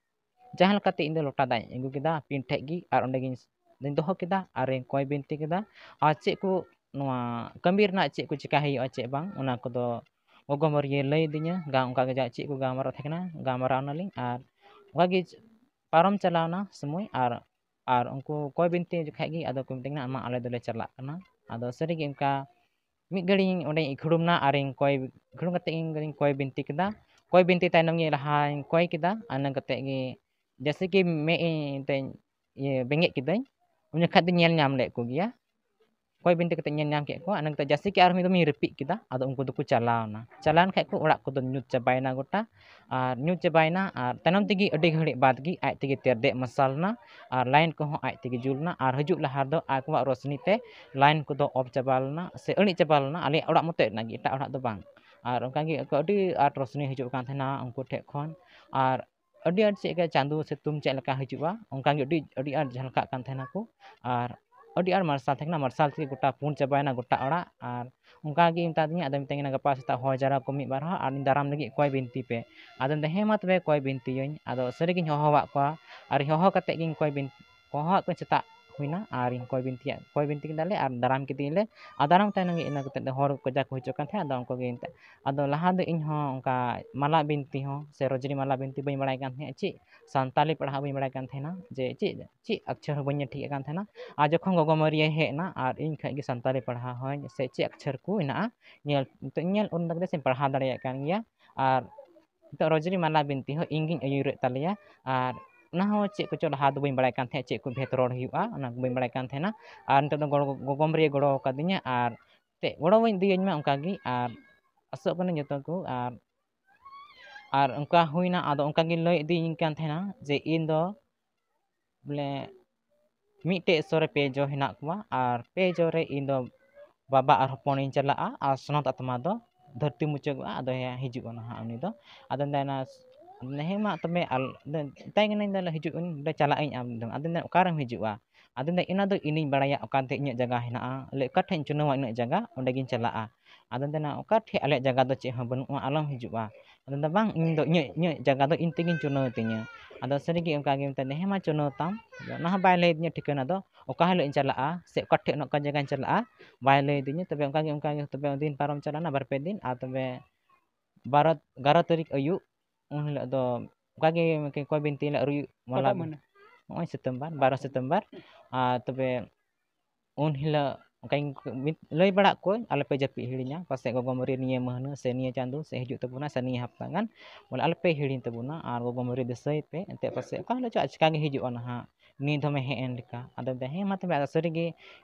ᱡᱟᱦᱟᱸ ᱞᱮᱠᱟᱛᱮ ᱤᱧ ᱫᱚ ᱞᱚᱴᱟ ᱫᱟᱜ ᱤᱧ ᱟᱹᱜᱩ ᱠᱮᱫᱟ ᱯᱤᱱ ᱴᱷᱮᱡ ᱜᱮ, ᱟᱨ ᱚᱸᱰᱮ ᱜᱤᱧ ᱫᱚᱦᱚ ᱠᱮᱫᱟ, ᱟᱨᱤᱧ ᱠᱚᱭ ᱵᱤᱱᱛᱤ ᱠᱮᱫᱟ᱾ ᱟᱨ ᱪᱮᱫ ᱠᱚ ᱱᱚᱣᱟ ᱠᱟᱹᱢᱤ ᱨᱮᱱᱟᱜ ᱪᱮᱫ ᱠᱚ ᱪᱮᱠᱟ ᱦᱩᱭᱩᱜᱼᱟ, ᱪᱮᱫ ᱵᱟᱝ, ᱚᱱᱟ ᱠᱚᱫᱚ ᱜᱚᱜᱚ ᱢᱟᱹᱨᱤᱭᱟᱹ ᱞᱟᱹᱭ ᱟᱹᱫᱤᱧᱟ᱾ ᱜᱟ-, ᱚᱱᱠᱟ ᱜᱮ ᱡᱟ-, ᱪᱮᱫ ᱠᱚ ᱜᱟᱞᱢᱟᱨᱟᱣ ᱛᱟᱦᱮᱸ ᱠᱟᱱᱟ, ᱜᱟᱞᱢᱟᱨᱟᱣ ᱱᱟᱞᱤᱧ᱾ ᱟᱨ ᱚᱱᱠᱟ ᱜᱮ ᱯᱟᱨᱚᱢ ᱪᱟᱞᱟᱣᱱᱟ ᱥᱚᱢᱚᱭ, ᱟᱨ, ᱟᱨ ᱩᱱᱠᱩ ᱠᱚᱭ ᱵᱤᱱᱛᱤ ᱡᱚᱠᱷᱟᱡ ᱜᱮ ᱟᱫᱚ ᱠᱚ ᱢᱤᱛᱟᱹᱧ ᱠᱟᱱᱟ, ᱟᱢᱟ ᱟᱞᱮ ᱫᱚᱞᱮ ᱪᱟᱞᱟᱜ ᱠᱟᱱᱟ᱾ ᱟᱫᱚ ᱥᱟᱹᱨᱤᱜᱮ ᱚᱱᱠᱟ ᱢᱤᱫ ᱜᱷᱟᱹᱲᱤᱡ ᱚᱸᱰᱮᱧ ᱤᱠᱷᱲᱩᱢ ᱮᱱᱟ, ᱟᱨᱤᱧ ᱠᱚᱭ, ᱤᱠᱷᱲᱩᱢ ᱠᱟᱛᱮ ᱤᱧ ᱠᱚᱭ ᱵᱤᱱᱛᱤ ᱠᱮᱫᱟ᱾ ᱠᱚᱭ ᱵᱤᱱᱛᱤ ᱛᱟᱭᱱᱚᱢ ᱜᱮ ᱞᱟᱦᱟᱧ ᱠᱚᱭ ᱠᱮᱫᱟ᱾ ᱟᱨ ᱤᱱᱟᱹ ᱠᱟᱛᱮ ᱜᱮ ᱡᱮᱭᱥᱮ ᱠᱤ ᱢᱮᱫ ᱤᱧ ᱮᱱᱛᱮᱫ ᱤᱭᱟᱹ ᱵᱮᱸᱜᱮᱫ ᱠᱤᱫᱟᱹᱧ, ᱩᱱ ᱡᱚᱠᱷᱟᱡ ᱫᱚᱧ ᱧᱮᱞ ᱧᱟᱢ ᱞᱮᱫ ᱠᱚᱜᱮᱭᱟ᱾ ᱠᱚᱭ ᱵᱤᱱᱛᱤ ᱠᱟᱛᱮ ᱧᱮᱞ ᱧᱟᱢ ᱠᱮᱫ ᱠᱚᱣᱟ᱾ ᱤᱱᱟᱹ ᱠᱟᱛᱮ ᱡᱮᱭᱥᱮ ᱠᱤ ᱟᱨᱦᱚᱸ ᱢᱤᱫ ᱫᱚᱢ ᱤᱧ repeat ᱠᱮᱫᱟ᱾ ᱟᱫᱚ ᱩᱱᱠᱩ ᱫᱚᱠᱚ ᱪᱟᱞᱟᱣ ᱮᱱᱟ᱾ ᱪᱟᱞᱟᱣ ᱮᱱ ᱠᱷᱟᱡ ᱠᱚ ᱚᱲᱟᱜ ᱠᱚᱫᱚ ᱧᱩᱛ ᱪᱟᱵᱟᱭᱮᱱᱟ ᱜᱚᱴᱟ᱾ ᱟᱨ ᱧᱩᱛ ᱪᱟᱵᱟᱭᱮᱱᱟ, ᱟᱨ ᱛᱟᱭᱱᱚᱢ ᱛᱮᱜᱮ ᱟᱹᱰᱤ ᱜᱷᱟᱹᱲᱤᱡ ᱵᱟᱫᱽ ᱜᱮ ᱟᱡ ᱛᱮᱜᱮ ᱛᱮᱨᱫᱮᱡ ᱢᱟᱨᱥᱟᱞ ᱮᱱᱟ᱾ ᱟᱨ line ᱠᱚᱦᱚᱸ ᱟᱡ ᱛᱮᱜᱮ ᱡᱩᱞ ᱮᱱᱟ᱾ ᱟᱨ ᱦᱤᱡᱩᱜ ᱞᱟᱦᱟ ᱨᱮᱫᱚ ᱟᱠᱚᱣᱟᱜ ᱨᱳᱥᱱᱤ ᱛᱮ line ᱠᱚᱫᱚ off ᱪᱟᱵᱟ ᱞᱮᱱᱟ, ᱥᱮ ᱟᱹᱬᱤᱡ ᱪᱟᱵᱟ ᱞᱮᱱᱟ, ᱟᱞᱮᱭᱟᱜ ᱚᱲᱟᱜ ᱢᱚᱛᱚᱡ ᱨᱮᱱᱟᱜ ᱜᱮ, ᱮᱴᱟᱜ ᱚᱲᱟᱜ ᱫᱚ ᱵᱟᱝ᱾ ᱟᱨ ᱚᱱᱠᱟ ᱜᱮ ᱟᱹᱰᱤ ᱟᱸᱴ ᱨᱳᱥᱱᱤ ᱦᱤᱡᱩᱜ ᱠᱟᱱ ᱛᱟᱦᱮᱱᱟ ᱩᱱᱠᱩ ᱴᱷᱮᱡ ᱠᱷᱚᱱ᱾ ᱟᱨ ᱟᱹᱰᱤ ᱟᱸᱴ ᱪᱮᱫ ᱞᱮᱠᱟ ᱪᱟᱸᱫᱳ ᱥᱤᱛᱩᱝ ᱪᱮᱫ ᱞᱮᱠᱟ ᱦᱤᱡᱩᱜᱼᱟ, ᱚᱱᱠᱟ ᱜᱮ ᱟᱹᱰᱤ, ᱟᱹᱰᱤ ᱟᱸᱴ ᱡᱷᱟᱞᱠᱟᱜ ᱠᱟᱱ ᱛᱟᱦᱮᱱᱟ ᱠᱚ᱾ ᱟᱨ ᱟᱹᱰᱤ ᱟᱸᱴ ᱢᱟᱨᱥᱟᱞ ᱛᱟᱦᱮᱸ ᱠᱟᱱᱟ, ᱢᱟᱨᱥᱟᱞ ᱛᱮᱜᱮ ᱜᱚᱴᱟ ᱯᱩᱱ ᱪᱟᱵᱟᱭᱮᱱᱟ ᱜᱚᱴᱟ ᱚᱲᱟᱜ᱾ ᱟᱨ ᱚᱱᱠᱟ ᱜᱮ ᱢᱮᱛᱟ ᱫᱤᱧᱟ, ᱟᱫᱚ ᱢᱮᱛᱟᱹᱧ ᱠᱟᱱᱟ, "ᱜᱟᱯᱟ ᱥᱮᱛᱟᱜ ᱦᱚᱦᱚ ᱡᱟᱣᱨᱟ ᱠᱚ ᱢᱤᱫ ᱵᱟᱨ ᱦᱚᱲ, ᱟᱨ ᱤᱧ ᱫᱟᱨᱟᱢ ᱞᱟᱹᱜᱤᱫ ᱠᱚᱭ ᱵᱤᱱᱛᱤ ᱯᱮ᱾" ᱟᱫᱚ ᱢᱮᱱᱫᱟ, "ᱦᱮᱸ ᱢᱟ ᱛᱚᱵᱮ ᱠᱚᱭ ᱵᱤᱱᱛᱤᱭᱟᱹᱧ᱾" ᱟᱫᱚ ᱥᱟᱹᱨᱤᱜᱤᱧ ᱦᱚᱦᱚᱣᱟᱫ ᱠᱚᱣᱟ, ᱟᱨ ᱦᱚᱦᱚ ᱠᱟᱛᱮᱫ ᱜᱤᱧ ᱠᱚᱭ ᱵᱤᱱ-, ᱦᱚᱦᱚᱣᱟᱫ ᱠᱚᱣᱟᱧ, ᱥᱮᱛᱟᱜ ᱦᱩᱭᱱᱟ, ᱟᱨᱤᱧ ᱠᱚᱭ ᱵᱤᱱᱛᱤᱭᱟᱫ, ᱠᱚᱭ ᱵᱤᱱᱛᱤ ᱠᱮᱫᱟᱞᱮ, ᱟᱨ ᱫᱟᱨᱟᱢ ᱠᱮᱫᱮᱭᱟᱞᱮ᱾ ᱟᱨ ᱫᱟᱨᱟᱢ ᱛᱟᱭᱱᱚᱢ ᱜᱮ ᱤᱱᱟᱹ ᱠᱟᱛᱮᱫ ᱫᱚ ᱦᱚᱲ ᱠᱟᱡᱟᱠ ᱠᱚ ᱦᱤᱡᱩᱜ ᱠᱟᱱ ᱛᱟᱦᱮᱸᱫ᱾ ᱟᱫᱚ ᱩᱱᱠᱩ ᱜᱮ ᱮᱱᱛᱮᱫ, ᱟᱫᱚ ᱞᱟᱦᱟ ᱫᱚ ᱤᱧ ᱦᱚᱸ ᱚᱱᱠᱟ ᱢᱟᱞᱟ ᱵᱤᱱᱛᱤ ᱦᱚᱸ ᱥᱮ ᱨᱚᱡᱽᱱᱤ ᱢᱟᱞᱟ ᱵᱤᱱᱛᱤ ᱵᱟᱹᱧ ᱵᱟᱲᱟᱭ ᱠᱟᱱ ᱛᱟᱦᱮᱸᱫ, ᱪᱮᱫ ᱥᱟᱱᱛᱟᱞᱤ ᱯᱟᱲᱦᱟᱜ ᱵᱟᱹᱧ ᱵᱟᱲᱟᱭ ᱠᱟᱱ ᱛᱟᱦᱮᱱᱟ, ᱡᱮ ᱪᱮᱫ, ᱪᱮᱫ ᱚᱠᱠᱷᱚᱨ ᱦᱚᱸ ᱵᱟᱹᱧ ᱴᱷᱤᱠ ᱮᱫ ᱠᱟᱱ ᱛᱟᱦᱮᱱᱟ᱾ ᱟᱨ ᱡᱚᱠᱷᱚᱱ ᱜᱚᱜᱚ ᱢᱟᱹᱨᱤᱭᱟᱹ ᱦᱮᱡ ᱮᱱᱟ, ᱟᱨ ᱤᱧ ᱠᱷᱚᱡ ᱜᱮ ᱥᱟᱱᱛᱟᱞᱤ ᱯᱟᱲᱦᱟᱣ ᱦᱚᱸᱧ ᱥᱮ ᱪᱮᱫ ᱚᱠᱠᱷᱚᱨ ᱠᱚ ᱢᱮᱱᱟᱜᱼᱟ, ᱧᱮᱞ, ᱱᱤᱛᱚᱜ ᱤᱧ ᱧᱮᱞ ᱩᱨᱩᱢ ᱮᱫᱟ, ᱠᱟᱡᱟᱠ ᱥᱮᱧ ᱯᱟᱲᱦᱟᱣ ᱫᱟᱲᱮᱭᱟᱜ ᱠᱟᱱ ᱜᱮᱭᱟ᱾ ᱟᱨ ᱱᱤᱛᱚᱜ ᱨᱚᱡᱽᱱᱤ ᱢᱟᱞᱟ ᱵᱤᱱᱛᱤ ᱦᱚᱸ ᱤᱧ ᱜᱤᱧ ᱟᱹᱭᱩᱨᱮᱫ ᱛᱟᱞᱮᱭᱟ᱾ ᱟᱨ ᱚᱱᱟ ᱦᱚᱸ ᱪᱮᱫ ᱠᱚᱪᱚ ᱞᱟᱦᱟ ᱫᱚ ᱵᱟᱹᱧ ᱵᱟᱲᱟᱭ ᱠᱟᱱ ᱛᱟᱦᱮᱸᱫ, ᱪᱮᱫ ᱠᱚ ᱵᱷᱮᱫ ᱨᱚᱲ ᱦᱩᱭᱩᱜᱼᱟ, ᱚᱱᱟ ᱠᱚ ᱵᱟᱹᱧ ᱵᱟᱲᱟᱭ ᱠᱟᱱ ᱛᱟᱦᱮᱱᱟ᱾ ᱟᱨ ᱱᱤᱛᱚᱜ ᱫᱚ ᱜᱚᱲᱚ, ᱜᱚᱜᱚ ᱢᱟᱹᱨᱤᱭᱟᱹ ᱜᱚᱲᱚ ᱟᱠᱟᱫᱤᱧᱟ, ᱟᱨ ᱛᱮ ᱜᱚᱲᱚ ᱤᱫᱤᱭᱟᱹᱧ ᱢᱟ ᱚᱱᱠᱟ ᱜᱮ᱾ ᱟᱨ ᱟᱥᱚᱜ ᱠᱟᱹᱱᱟᱹᱧ ᱡᱚᱛᱚ ᱠᱚ, ᱟᱨ, ᱟᱨ ᱚᱱᱠᱟ ᱦᱩᱭᱱᱟ᱾ ᱟᱫᱚ ᱚᱱᱠᱟ ᱜᱮ ᱞᱟᱹᱭ ᱤᱫᱤᱭᱟᱹᱧ ᱠᱟᱱ ᱛᱟᱦᱮᱱᱟ ᱡᱮ ᱤᱧ ᱫᱚ ᱵᱚᱞᱮ ᱢᱤᱫᱴᱮᱡ ᱥᱚ ᱨᱮ ᱯᱮ ᱡᱚ ᱦᱮᱱᱟᱜ ᱠᱚᱣᱟ, ᱟᱨ ᱯᱮ ᱡᱚ ᱨᱮ ᱤᱧ ᱫᱚ ᱵᱟᱵᱟ ᱟᱨ ᱦᱚᱯᱚᱱᱤᱧ ᱪᱟᱞᱟᱜᱼᱟ, ᱟᱨ ᱥᱚᱱᱚᱛ ᱟᱛᱢᱟ ᱫᱚ ᱫᱷᱟᱹᱨᱛᱤ ᱢᱩᱪᱟᱹᱫᱚᱜᱼᱟ, ᱟᱫᱚ ᱦᱮᱸ ᱦᱤᱡᱩᱜᱼᱟ ᱱᱟᱦᱟᱜ ᱩᱱᱤ ᱫᱚ᱾ ᱟᱫᱚ ᱢᱮᱱᱫᱟ, ᱦᱮᱸ ᱢᱟ ᱛᱚᱵᱮ ᱟᱞ-, ᱢᱮᱛᱟᱭ ᱠᱟᱹᱱᱟᱹᱧ, ᱫᱟ ᱦᱤᱡᱩᱜ ᱟᱹᱧ, ᱫᱟ ᱪᱟᱞᱟᱜ ᱟᱹᱧ ᱟᱢ ᱫᱚ᱾ ᱟᱫᱚ ᱢᱮᱱᱫᱟ, ᱚᱠᱟᱨᱮᱢ ᱦᱤᱡᱩᱜᱼᱟ? ᱟᱫᱚ ᱢᱮᱱᱫᱟ, ᱚᱱᱟ ᱫᱚ ᱤᱧᱤᱧ ᱵᱟᱲᱟᱭᱟ ᱚᱠᱟᱛᱮ ᱤᱧᱟᱹᱜ ᱡᱟᱭᱜᱟ ᱦᱮᱱᱟᱜᱼᱟ, ᱞᱟᱹᱭ, ᱚᱠᱟ ᱴᱷᱮᱡ ᱤᱧ ᱪᱩᱱᱟᱹᱣᱟ ᱤᱱᱟᱹᱜ ᱡᱟᱭᱜᱟ, ᱚᱸᱰᱮ ᱜᱤᱧ ᱪᱟᱞᱟᱜᱼᱟ᱾ ᱟᱫᱚ ᱢᱮᱱᱫᱟ, ᱚᱠᱟ ᱴᱷᱮᱡ ᱟᱞᱮᱭᱟᱜ ᱡᱟᱭᱜᱟ ᱫᱚ ᱪᱮᱫ ᱦᱚᱸ ᱵᱟᱹᱱᱩᱜᱼᱟ, ᱟᱞᱚᱢ ᱦᱤᱡᱩᱜᱼᱟ᱾ ᱟᱫᱚ ᱢᱮᱱᱫᱟ, ᱵᱟᱝ, ᱤᱧ ᱫᱚ ᱤᱧᱟᱹᱜ, ᱤᱧᱟᱹᱜ ᱡᱟᱭᱜᱟ ᱫᱚ ᱤᱧ ᱛᱮᱜᱤᱧ ᱪᱩᱱᱟᱹᱣ ᱛᱤᱧᱟᱹ᱾ ᱟᱫᱚ ᱥᱟᱹᱨᱤᱜᱮ ᱚᱱᱠᱟ ᱜᱮ ᱢᱮᱛᱟᱫᱤᱧᱟ, ᱦᱮᱸ ᱢᱟ ᱪᱩᱱᱟᱹᱣ ᱛᱟᱢ᱾ ᱟᱫᱚ ᱚᱱᱟ ᱦᱚᱸ ᱵᱟᱭ ᱞᱟᱹᱭ ᱟᱹᱫᱤᱧᱟ ᱴᱷᱤᱠᱟᱹᱱᱟ ᱫᱚ, ᱚᱠᱟ ᱦᱤᱞᱳᱜ ᱤᱧ ᱪᱟᱞᱟᱜᱼᱟ ᱥᱮ ᱚᱠᱟ ᱴᱷᱮᱡ ᱚᱱᱟ ᱚᱠᱟ ᱡᱟᱭᱜᱟᱧ ᱪᱟᱞᱟᱜᱼᱟ, ᱵᱟᱭ ᱞᱟᱹᱭ ᱟᱹᱫᱤᱧᱟ᱾ ᱛᱚᱵᱮ ᱚᱱᱠᱟ ᱜᱮ, ᱚᱱᱠᱟ ᱜᱮ ᱛᱚᱵᱮ ᱫᱤᱱ ᱯᱟᱨᱚᱢ ᱪᱟᱞᱟᱣᱱᱟ, ᱵᱟᱨ ᱯᱮ ᱫᱤᱱ, ᱟᱨ ᱛᱚᱵᱮ ᱵᱟᱨᱚ, ᱮᱜᱟᱨᱚ ᱛᱟᱹᱨᱤᱠᱷ ᱟᱹᱭᱩᱵ, ᱩᱱ ᱦᱤᱞᱳᱜ ᱫᱚ ᱚᱱᱠᱟ ᱜᱮ ᱢᱤᱫᱴᱮᱱ ᱠᱚᱭ ᱵᱤᱱᱛᱤ ᱞᱮ ᱟᱹᱨᱩᱭ ᱢᱟᱞᱟ ᱚᱠᱟᱴᱟᱜ ᱢᱟᱹᱦᱱᱟᱹ? ᱱᱚᱜᱼᱚᱭ ᱥᱤᱛᱩᱢᱵᱟᱨ, ᱵᱟᱨᱚ ᱥᱤᱛᱩᱢᱵᱟᱨ᱾ ᱟᱨ ᱛᱚᱵᱮ ᱩᱱ ᱦᱤᱞᱳᱜ ᱚᱱᱠᱟᱧ ᱞᱟᱹᱭ ᱵᱟᱲᱟᱜ ᱠᱚᱣᱟᱹᱧ, ᱟᱞᱚᱯᱮ ᱡᱟᱹᱯᱤᱫ ᱦᱤᱲᱤᱧᱟ, ᱯᱟᱥᱮᱡ ᱜᱚᱜᱚ ᱢᱟᱹᱨᱤ ᱱᱤᱭᱟᱹ ᱢᱟᱹᱦᱱᱟᱹ ᱥᱮ ᱱᱤᱭᱟᱹ ᱪᱟᱸᱫᱚ ᱥᱮ ᱦᱤᱡᱩᱜ ᱛᱟᱵᱚᱱᱟ ᱥᱮ ᱱᱤᱭᱟᱹ ᱦᱟᱯᱛᱟ ᱜᱟᱱ, ᱵᱚᱞᱮ ᱟᱞᱚᱯᱮ ᱦᱤᱲᱤᱧ ᱛᱟᱵᱚᱱᱟ᱾ ᱟᱨ ᱜᱚᱜᱚ ᱢᱟᱹᱨᱤ ᱫᱤᱥᱟᱹᱭ ᱯᱮ, ᱮᱱᱛᱮᱫ ᱯᱟᱥᱮᱡ ᱚᱠᱟ ᱦᱤᱞᱳᱜ ᱪᱚ ᱟᱪᱠᱟ ᱜᱮ ᱦᱤᱡᱩᱜᱼᱟ ᱱᱟᱦᱟᱜ, ᱱᱤᱭᱟᱹ ᱫᱚᱢᱮ ᱦᱮᱡ ᱮᱱ ᱞᱮᱠᱟ᱾ ᱟᱫᱚ ᱢᱮᱱᱫᱟ, ᱦᱮᱸ ᱢᱟ ᱛᱚᱵᱮ, ᱟᱫᱚ ᱥᱟᱹᱨᱤᱜᱮ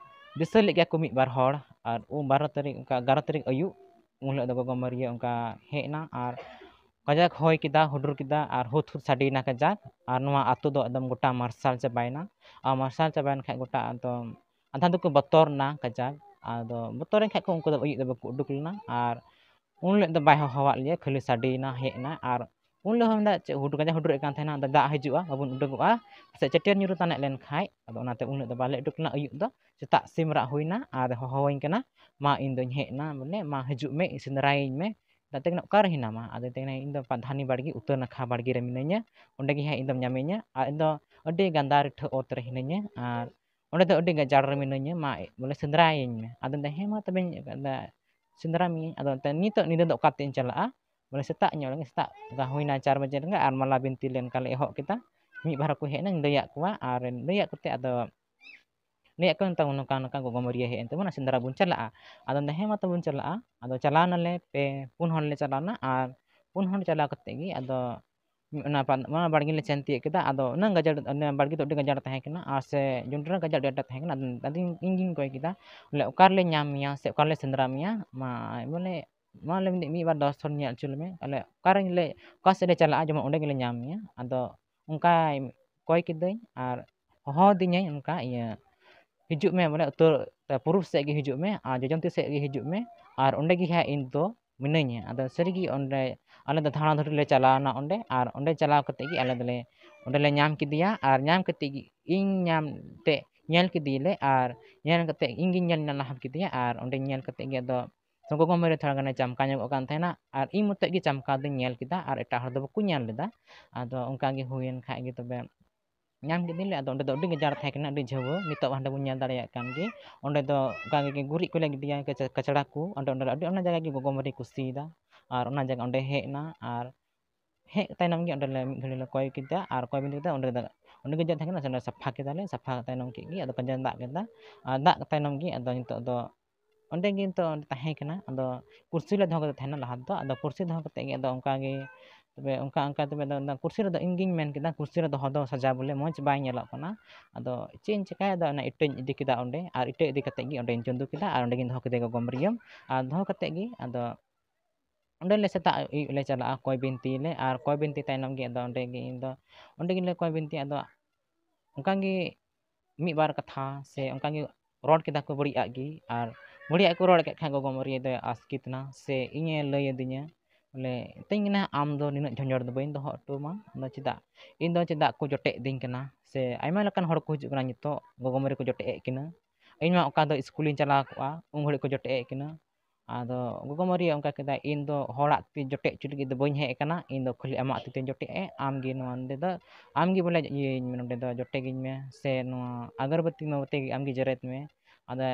ᱫᱤᱥᱟᱹ ᱞᱮᱫ ᱜᱮᱭᱟ ᱠᱚ ᱢᱤᱫ ᱵᱟᱨ ᱦᱚᱲ᱾ ᱟᱨ ᱩᱱ ᱵᱟᱨᱚ ᱛᱟᱹᱨᱤᱠᱷ, ᱚᱱᱠᱟ ᱮᱜᱟᱨᱚ ᱛᱟᱹᱨᱤᱠᱷ ᱟᱹᱭᱩᱵ, ᱩᱱ ᱦᱤᱞᱳᱜ ᱫᱚ ᱜᱚᱜᱚ ᱢᱟᱹᱨᱤᱭᱟᱹ ᱚᱱᱠᱟ ᱦᱮᱡ ᱮᱱᱟ, ᱟᱨ ᱠᱟᱡᱟᱠ ᱦᱚᱭ ᱠᱮᱫᱟ, ᱦᱩᱰᱩᱨ ᱠᱮᱫᱟ, ᱟᱨ ᱦᱩᱫ ᱦᱩᱫ ᱥᱟᱰᱮᱭᱮᱱᱟ ᱠᱟᱡᱟᱠ᱾ ᱟᱨ ᱱᱚᱣᱟ ᱟᱛᱳ ᱫᱚ ᱮᱠᱫᱚᱢ ᱜᱚᱴᱟ ᱢᱟᱨᱥᱟᱞ ᱪᱟᱵᱟᱭᱮᱱᱟ᱾ ᱟᱨ ᱢᱟᱨᱥᱟᱞ ᱪᱟᱵᱟᱭᱮᱱ ᱠᱷᱟᱡ ᱜᱚᱴᱟ ᱮᱠᱫᱚᱢ ᱟᱫᱷᱟ ᱫᱚᱠᱚ ᱵᱚᱛᱚᱨ ᱮᱱᱟ ᱠᱟᱡᱟᱠ᱾ ᱟᱫᱚ ᱵᱚᱛᱚᱨᱮᱱ ᱠᱷᱟᱡ ᱠᱚ ᱩᱱᱠᱩ ᱫᱚ ᱟᱹᱭᱩᱵ ᱫᱚ ᱵᱟᱠᱚ ᱩᱰᱩᱠ ᱞᱮᱱᱟ᱾ ᱟᱨ ᱩᱱ ᱦᱤᱞᱳᱜ ᱫᱚ ᱵᱟᱭ ᱦᱚᱦᱚᱣᱟᱫ ᱞᱮᱭᱟ, ᱠᱷᱟᱹᱞᱤ ᱥᱟᱰᱮᱭᱮᱱᱟ, ᱦᱮᱡ ᱮᱱᱟ᱾ ᱟᱨ ᱩᱱ ᱦᱤᱞᱳᱜ ᱦᱚᱸ ᱢᱮᱱᱫᱟ, ᱪᱮᱫ ᱦᱩᱰᱩᱨ, ᱠᱟᱡᱟᱠ ᱦᱩᱰᱩᱨᱮᱫ ᱠᱟᱱ ᱛᱟᱦᱮᱱᱟ, ᱫᱟᱜ ᱦᱤᱡᱩᱜᱼᱟ, ᱵᱟᱵᱚᱱ ᱩᱰᱩᱠᱚᱜᱼᱟ, ᱯᱟᱥᱮᱡ ᱪᱟᱹᱴᱭᱟᱹᱨ ᱧᱩᱨᱩ ᱛᱟᱱᱮᱡ ᱞᱮᱱ ᱠᱷᱟᱡ᱾ ᱟᱫᱚ ᱚᱱᱟᱛᱮ ᱩᱱ ᱦᱤᱞᱳᱜ ᱫᱚ ᱵᱟᱞᱮ ᱩᱰᱩᱠ ᱞᱮᱱᱟ᱾ ᱟᱹᱭᱩᱵ ᱫᱚ ᱥᱮᱛᱟᱜ ᱥᱤᱢ ᱨᱟᱜ ᱦᱩᱭᱱᱟ, ᱟᱨ ᱦᱚᱦᱚᱣᱟᱹᱧ ᱠᱟᱱᱟ, ᱢᱟ ᱤᱧ ᱫᱚᱧ ᱦᱮᱡ ᱮᱱᱟ, ᱵᱚᱞᱮ ᱢᱟ ᱦᱤᱡᱩᱜ ᱢᱮ, ᱥᱮᱸᱫᱽᱨᱟᱭᱤᱧ ᱢᱮ᱾ ᱟᱫᱚ ᱢᱮᱛᱟᱭ ᱠᱟᱱᱟ, ᱚᱠᱟᱨᱮ ᱦᱮᱱᱟᱢᱟ? ᱟᱫᱚ ᱢᱮᱛᱟᱭ ᱠᱟᱱᱟ, ᱤᱧ ᱫᱚ ᱯᱟᱫᱷᱟᱱᱤ ᱵᱟᱲᱜᱮ, ᱩᱛᱟᱹᱨ ᱱᱟᱠᱷᱟ ᱵᱟᱲᱜᱮ ᱨᱮ ᱢᱤᱱᱟᱹᱧᱟ, ᱚᱸᱰᱮ ᱜᱮ ᱦᱟᱸᱜ ᱤᱧ ᱫᱚᱢ ᱧᱟᱢᱤᱧᱟ᱾ ᱟᱨ ᱤᱧ ᱫᱚ ᱟᱹᱰᱤ ᱜᱟᱱᱫᱟ ᱨᱤᱴᱷᱟᱹ ᱚᱛ ᱨᱮ ᱦᱤᱱᱟᱹᱧᱟ, ᱟᱨ ᱚᱸᱰᱮ ᱫᱚ ᱟᱹᱰᱤ ᱜᱟᱡᱟᱲ ᱨᱮ ᱢᱤᱱᱟᱹᱧᱟ, ᱢᱟ ᱵᱚᱞᱮ ᱥᱮᱸᱫᱽᱨᱟᱭᱟᱹᱧ ᱢᱮ᱾ ᱟᱫᱚ ᱢᱮᱱᱫᱟ, ᱦᱮᱸ ᱢᱟ ᱛᱚᱵᱮᱧ ᱥᱮᱸᱫᱽᱨᱟ ᱢᱮᱭᱟᱹᱧ᱾ ᱟᱫᱚ ᱢᱮᱛᱟᱭ, ᱱᱤᱛᱚᱜ ᱧᱤᱫᱟᱹ ᱫᱚ ᱚᱠᱟᱛᱮᱧ ᱪᱟᱞᱟᱜᱼᱟ? ᱵᱚᱞᱮ ᱥᱮᱛᱟᱜ ᱧᱚᱜ ᱨᱮᱜᱮ, ᱥᱮᱛᱟᱜ ᱦᱩᱭᱱᱟ ᱪᱟᱨ ᱵᱟᱡᱮ ᱨᱮᱜᱮ, ᱟᱨ ᱢᱟᱞᱟ ᱵᱤᱱᱛᱤ ᱞᱮ ᱚᱱᱠᱟ ᱞᱮ ᱮᱦᱚᱵ ᱠᱮᱫᱟ᱾ ᱢᱤᱫ ᱵᱟᱨ ᱦᱚᱸᱠᱚ ᱦᱮᱡ ᱮᱱᱟ, ᱞᱟᱹᱭᱟᱫ ᱠᱚᱣᱟ, ᱟᱨ ᱞᱟᱹᱭᱟᱫ ᱠᱚᱛᱮ ᱟᱫᱚ ᱞᱟᱹᱭᱟᱫ ᱠᱚᱣᱟ, ᱱᱚᱝᱠᱟ ᱱᱚᱝᱠᱟ ᱜᱚᱜᱚ ᱢᱟᱹᱨᱤᱭᱟᱹ ᱦᱮᱡ ᱮᱱ ᱛᱟᱵᱚᱱᱟ, ᱥᱮᱸᱫᱽᱨᱟ ᱵᱚᱱ ᱪᱟᱞᱟᱜᱼᱟ᱾ ᱟᱫᱚ ᱢᱮᱱᱫᱟ, ᱦᱮᱸ ᱢᱟ ᱛᱚᱵᱚᱱ ᱪᱟᱞᱟᱜᱼᱟ᱾ ᱟᱫᱚ ᱪᱟᱞᱟᱣ ᱱᱟᱞᱮ, ᱯᱮ ᱯᱩᱱ ᱦᱚᱲ ᱞᱮ ᱪᱟᱞᱟᱣᱱᱟ, ᱟᱨ ᱯᱩᱱ ᱦᱚᱲ ᱪᱟᱞᱟᱣ ᱠᱟᱛᱮᱫ ᱜᱮ ᱟᱫᱚ ᱚᱱᱟ ᱯᱟ-, ᱚᱱᱟ ᱵᱟᱲᱜᱮ ᱞᱮ ᱥᱮᱱ ᱛᱤᱭᱳᱜ ᱠᱮᱫᱟ᱾ ᱟᱫᱚ ᱩᱱᱟᱹᱜ ᱜᱟᱡᱟᱲ, ᱚᱱᱟ ᱵᱟᱲᱜᱮ ᱫᱚ ᱟᱹᱰᱤ ᱜᱟᱡᱟᱲ ᱛᱟᱦᱮᱸ ᱠᱟᱱᱟ, ᱟᱨ ᱥᱮ ᱡᱚᱱᱰᱨᱟ ᱜᱟᱡᱟᱲ ᱟᱹᱰᱤ ᱟᱸᱴ ᱛᱟᱦᱮᱸ ᱠᱟᱱᱟ᱾ ᱟᱫᱚ, ᱟᱫᱚ ᱤᱧ, ᱤᱧ ᱜᱤᱧ ᱠᱚᱭ ᱠᱮᱫᱟ, ᱵᱚᱞᱮ, ᱚᱠᱟ ᱨᱮᱞᱮ ᱧᱟᱢ ᱢᱮᱭᱟ ᱥᱮ ᱚᱠᱟ ᱨᱮᱞᱮ ᱥᱮᱸᱫᱽᱨᱟ ᱢᱮᱭᱟ? ᱢᱟ, ᱵᱚᱞᱮ, ᱢᱟ ᱞᱟᱹᱭ ᱢᱮ, ᱢᱤᱫ ᱵᱟᱨ ᱫᱚᱥ ᱦᱚᱲ ᱧᱮᱞ ᱦᱚᱪᱚ ᱞᱮᱢᱮ, ᱟᱞᱮ ᱚᱠᱟ ᱨᱮ ᱞᱮ, ᱚᱠᱟ ᱥᱮᱫ ᱞᱮ ᱪᱟᱞᱟᱜᱼᱟ, ᱡᱮᱢᱚᱱ ᱚᱸᱰᱮ ᱜᱮᱞᱮ ᱧᱟᱢ ᱢᱮᱭᱟ᱾ ᱟᱫᱚ ᱚᱱᱠᱟᱭ ᱠᱚᱭ ᱠᱤᱫᱟᱹᱧ, ᱟᱨ ᱦᱚᱦᱚ ᱟᱹᱫᱤᱧᱟᱭ ᱚᱱᱠᱟ, ᱤᱭᱟᱹ, ᱦᱤᱡᱩᱜ ᱢᱮ, ᱵᱚᱞᱮ, ᱩᱛᱛᱚᱨ, ᱯᱩᱨᱩᱵ ᱥᱮᱫ ᱜᱮ ᱦᱤᱡᱩᱜ ᱢᱮ, ᱟᱨ ᱡᱚᱡᱚᱢᱛᱤ ᱥᱮᱫ ᱜᱮ ᱦᱤᱡᱩᱜ ᱢᱮ, ᱟᱨ ᱚᱸᱰᱮ ᱜᱮ ᱦᱟᱸᱜ ᱤᱧ ᱫᱚ ᱢᱤᱱᱟᱹᱧᱟ᱾ ᱟᱫᱚ ᱥᱟᱹᱨᱤᱜᱮ ᱚᱸᱰᱮ ᱟᱞᱮ ᱫᱚ ᱫᱷᱟᱲᱟ ᱫᱷᱩᱲᱤ ᱞᱮ ᱪᱟᱞᱟᱣᱱᱟ ᱚᱸᱰᱮ, ᱟᱨ ᱚᱸᱰᱮ ᱪᱟᱞᱟᱣ ᱠᱟᱛᱮᱫ ᱜᱮ ᱟᱞᱮ ᱫᱚᱞᱮ, ᱚᱸᱰᱮ ᱞᱮ ᱧᱟᱢ ᱠᱮᱫᱮᱭᱟ, ᱟᱨ ᱧᱟᱢ ᱠᱟᱛᱮᱫ ᱜᱮ ᱤᱧ ᱧᱟᱢ ᱛᱮ ᱧᱮᱞ ᱠᱮᱫᱮᱭᱟᱞᱮ, ᱟᱨ ᱧᱮᱞ ᱠᱟᱛᱮᱫ ᱤᱧ ᱜᱤᱧ ᱧᱮᱞ ᱧᱟᱞᱟᱦᱟᱢ ᱠᱮᱫᱮᱭᱟ, ᱟᱨ ᱚᱸᱰᱮ ᱧᱮᱞ ᱠᱟᱛᱮᱫ ᱜᱮ ᱟᱫᱚ ᱜᱚᱜᱚ ᱢᱟᱹᱨᱤ ᱛᱷᱚᱲᱟ ᱜᱟᱱᱮ ᱪᱟᱢᱠᱟ ᱧᱚᱜᱚᱜ ᱠᱟᱱ ᱛᱟᱦᱮᱱᱟ, ᱟᱨ ᱤᱧ ᱢᱚᱛᱚᱡ ᱜᱮ ᱪᱟᱢᱠᱟ ᱫᱚᱧ ᱧᱮᱞ ᱠᱮᱫᱟ, ᱟᱨ ᱮᱴᱟᱜ ᱦᱚᱲ ᱫᱚ ᱵᱟᱠᱚ ᱧᱮᱞ ᱞᱮᱫᱟ᱾ ᱟᱫᱚ ᱚᱱᱠᱟ ᱜᱮ ᱦᱩᱭᱮᱱ ᱠᱷᱟᱡ ᱜᱮ ᱛᱚᱵᱮ ᱧᱟᱢ ᱠᱮᱫᱮᱭᱟᱞᱮ᱾ ᱟᱫᱚ ᱚᱸᱰᱮ ᱫᱚ ᱟᱹᱰᱤ ᱜᱟᱡᱟᱲ ᱛᱟᱦᱮᱸ ᱠᱟᱱᱟ, ᱟᱹᱰᱤ ᱡᱷᱟᱹᱣᱟᱹ, ᱱᱤᱛᱚᱜ ᱦᱟᱸᱰᱮ ᱵᱚᱱ ᱧᱮᱞ ᱫᱟᱲᱮᱭᱟᱜ ᱠᱟᱱ ᱜᱮ᱾ ᱚᱸᱰᱮ ᱫᱚ ᱚᱱᱠᱟ ᱜᱮ ᱜᱩᱨᱤᱡ ᱠᱚᱞᱮ ᱜᱤᱰᱤᱭᱟ, ᱠᱟᱪ-, ᱠᱟᱪᱲᱟ ᱠᱚ, ᱚᱸᱰᱮ, ᱚᱸᱰᱮ ᱟᱹᱰᱤ, ᱚᱱᱟ ᱡᱟᱭᱜᱟ ᱜᱮ ᱜᱚᱜᱚ ᱢᱟᱹᱨᱤ ᱠᱩᱥᱤᱭᱮᱫᱟ, ᱟᱨ ᱚᱱᱟ ᱡᱟᱭᱜᱟ ᱚᱸᱰᱮ ᱦᱮᱡ ᱮᱱᱟ, ᱟᱨ ᱦᱮᱡ ᱛᱟᱭᱱᱚᱢ ᱜᱮ ᱚᱸᱰᱮ ᱞᱮ ᱢᱤᱫ ᱜᱷᱟᱹᱲᱤ ᱞᱮ ᱠᱚᱭ ᱠᱮᱫᱟ, ᱟᱨ ᱠᱚᱭ ᱵᱤᱱ ᱠᱮᱫᱟ, ᱚᱸᱰᱮ ᱫᱚ ᱚᱸᱰᱮ ᱜᱮ ᱡᱚᱜ ᱛᱟᱦᱮᱸ ᱠᱟᱱᱟ, ᱥᱮ ᱚᱸᱰᱮ ᱥᱟᱯᱷᱟ ᱠᱮᱫᱟᱞᱮ, ᱥᱟᱯᱷᱟ ᱛᱟᱭᱱᱚᱢ ᱠᱮᱫ ᱜᱮ, ᱟᱫᱚ ᱯᱟᱸᱡᱟ ᱫᱟᱜ ᱠᱮᱫᱟ᱾ ᱟᱨ ᱫᱟᱜ ᱛᱟᱭᱱᱚᱢ ᱜᱮ ᱟᱫᱚ ᱱᱤᱛᱚᱜ ᱫᱚ ᱚᱸᱰᱮ ᱜᱮ ᱱᱤᱛᱚᱜ ᱚᱸᱰᱮ ᱛᱟᱦᱮᱸ ᱠᱟᱱᱟ᱾ ᱟᱫᱚ ᱠᱩᱨᱥᱤ ᱞᱮ ᱫᱚᱦᱚ ᱠᱟᱫ ᱛᱟᱦᱮᱱᱟ ᱞᱟᱦᱟ ᱫᱚ, ᱟᱫᱚ ᱠᱩᱨᱥᱤ ᱫᱚᱦᱚ ᱠᱟᱛᱮᱫ ᱜᱮ ᱟᱫᱚ ᱚᱱᱠᱟ ᱜᱮ ᱛᱚᱵᱮ ᱚᱱᱠᱟ ᱚᱱᱠᱟ ᱛᱚᱵᱮ ᱫᱚ ᱚᱱᱟ ᱠᱩᱨᱥᱤ ᱨᱮᱫᱚ ᱤᱧ ᱜᱤᱧ ᱢᱮᱱ ᱠᱮᱫᱟ, ᱠᱩᱨᱥᱤ ᱨᱮ ᱫᱚᱦᱚ ᱫᱚ ᱥᱟᱡᱟᱣ ᱵᱚᱞᱮ ᱢᱚᱡᱽ ᱵᱟᱭ ᱧᱮᱞᱚᱜ ᱠᱟᱱᱟ᱾ ᱟᱫᱚ ᱪᱮᱫ ᱤᱧ ᱪᱮᱠᱟᱭᱟ, ᱟᱫᱚ ᱚᱱᱟ ᱤᱴᱟᱹᱧ ᱤᱫᱤ ᱠᱮᱫᱟ ᱚᱸᱰᱮ, ᱟᱨ ᱤᱴᱟᱹ ᱤᱫᱤ ᱠᱟᱛᱮᱫ ᱜᱮ ᱚᱸᱰᱮᱧ ᱪᱩᱸᱫᱩ ᱠᱮᱫᱟ, ᱟᱨ ᱚᱸᱰᱮ ᱜᱤᱧ ᱫᱚᱦᱚ ᱠᱮᱫᱮ ᱜᱚᱜᱚ ᱢᱟᱹᱨᱭᱟᱹᱢ᱾ ᱟᱨ ᱫᱚᱦᱚ ᱠᱟᱛᱮᱫ ᱜᱮ ᱟᱫᱚ ᱚᱸᱰᱮ ᱞᱮ ᱥᱮᱛᱟᱜ ᱟᱹᱭᱩᱵ ᱞᱮ ᱪᱟᱞᱟᱜᱼᱟ, ᱠᱚᱭ ᱵᱤᱱᱛᱤ ᱞᱮ, ᱟᱨ ᱠᱚᱭ ᱵᱤᱱᱛᱤ ᱛᱟᱭᱱᱚᱢ ᱜᱮ ᱟᱫᱚ ᱚᱸᱰᱮ ᱜᱮ ᱤᱧ ᱫᱚ, ᱚᱸᱰᱮ ᱜᱮᱞᱮ ᱠᱚᱭ ᱵᱤᱱᱛᱤ᱾ ᱟᱫᱚ ᱚᱱᱠᱟ ᱜᱮ ᱢᱤᱫ ᱵᱟᱨ ᱠᱟᱛᱷᱟ ᱥᱮ ᱚᱱᱠᱟ ᱜᱮ ᱨᱚᱲ ᱠᱮᱫᱟ ᱠᱚ ᱵᱟᱹᱲᱤᱡ ᱟᱜ ᱜᱮ, ᱟᱨ ᱵᱟᱹᱲᱤᱡ ᱟᱜ ᱠᱚ ᱨᱚᱲ ᱠᱮᱫ ᱠᱷᱟᱱ ᱜᱚᱜᱚ ᱢᱟᱹᱨᱭᱟᱹ ᱫᱚᱭ ᱟᱥᱠᱮᱛ ᱮᱱᱟ, ᱥᱮ ᱤᱧᱮ ᱞᱟᱹᱭ ᱟᱹᱫᱤᱧᱟ, ᱵᱚᱞᱮ ᱢᱤᱛᱟᱹᱧ ᱠᱟᱱᱟ, "ᱟᱢ ᱫᱚ ᱱᱤᱱᱟᱹᱜ ᱡᱷᱚᱸᱡᱚᱲ ᱫᱚ ᱵᱟᱹᱧ ᱫᱚᱦᱚ ᱦᱚᱴᱚ ᱟᱢᱟ, ᱟᱫᱚ ᱪᱮᱫᱟᱜ ᱤᱧ ᱫᱚ ᱪᱮᱫᱟᱜ ᱠᱚ ᱡᱚᱴᱮᱫ ᱤᱫᱤᱧ ᱠᱟᱱᱟ?" ᱥᱮ ᱟᱭᱢᱟ ᱞᱮᱠᱟᱱ ᱦᱚᱲ ᱠᱚ ᱦᱤᱡᱩᱜ ᱠᱟᱱᱟ ᱱᱤᱛᱚᱜ, ᱜᱚᱜᱚ ᱢᱟᱹᱨᱭᱟᱹ ᱠᱚ ᱡᱚᱴᱮᱫ ᱮᱫ ᱠᱤᱱᱟ᱾ ᱤᱧ ᱢᱟ ᱚᱠᱟ ᱫᱚ ᱥᱠᱩᱞᱤᱧ ᱪᱟᱞᱟᱣ ᱠᱚᱜᱼᱟ, ᱩᱱ ᱜᱷᱟᱹᱲᱤᱡ ᱠᱚ ᱡᱚᱴᱮᱫ ᱮᱫ ᱠᱤᱱᱟ᱾ ᱟᱫᱚ ᱜᱚᱜᱚ ᱢᱟᱹᱨᱭᱟᱹ ᱚᱱᱠᱟ ᱠᱮᱫᱟ, "ᱤᱧ ᱫᱚ ᱦᱚᱲᱟᱜ ᱛᱤ ᱡᱚᱴᱮᱫ ᱦᱚᱪᱚ ᱞᱟᱹᱜᱤᱫ ᱫᱚ ᱵᱟᱹᱧ ᱦᱮᱡ ᱟᱠᱟᱱᱟ, ᱤᱧ ᱫᱚ ᱠᱷᱟᱹᱞᱤ ᱟᱢᱟᱜ ᱛᱤ ᱛᱮᱧ ᱡᱚᱴᱮᱫ ᱮᱫ, ᱟᱢ ᱜᱮ ᱱᱚᱣᱟ ᱱᱚᱰᱮ ᱫᱚ, ᱟᱢ ᱜᱮ ᱵᱚᱞᱮ ᱤᱭᱟᱹᱧ ᱢᱮ, ᱱᱚᱰᱮ ᱫᱚ ᱡᱚᱴᱮᱫ ᱤᱧ ᱢᱮ, ᱥᱮ ᱱᱚᱣᱟ ᱟᱜᱚᱨᱵᱟᱹᱛᱤ ᱢᱚᱢᱵᱟᱹᱛᱤ ᱟᱢ ᱜᱮ ᱡᱮᱨᱮᱫ ᱢᱮ᱾" ᱟᱫᱚ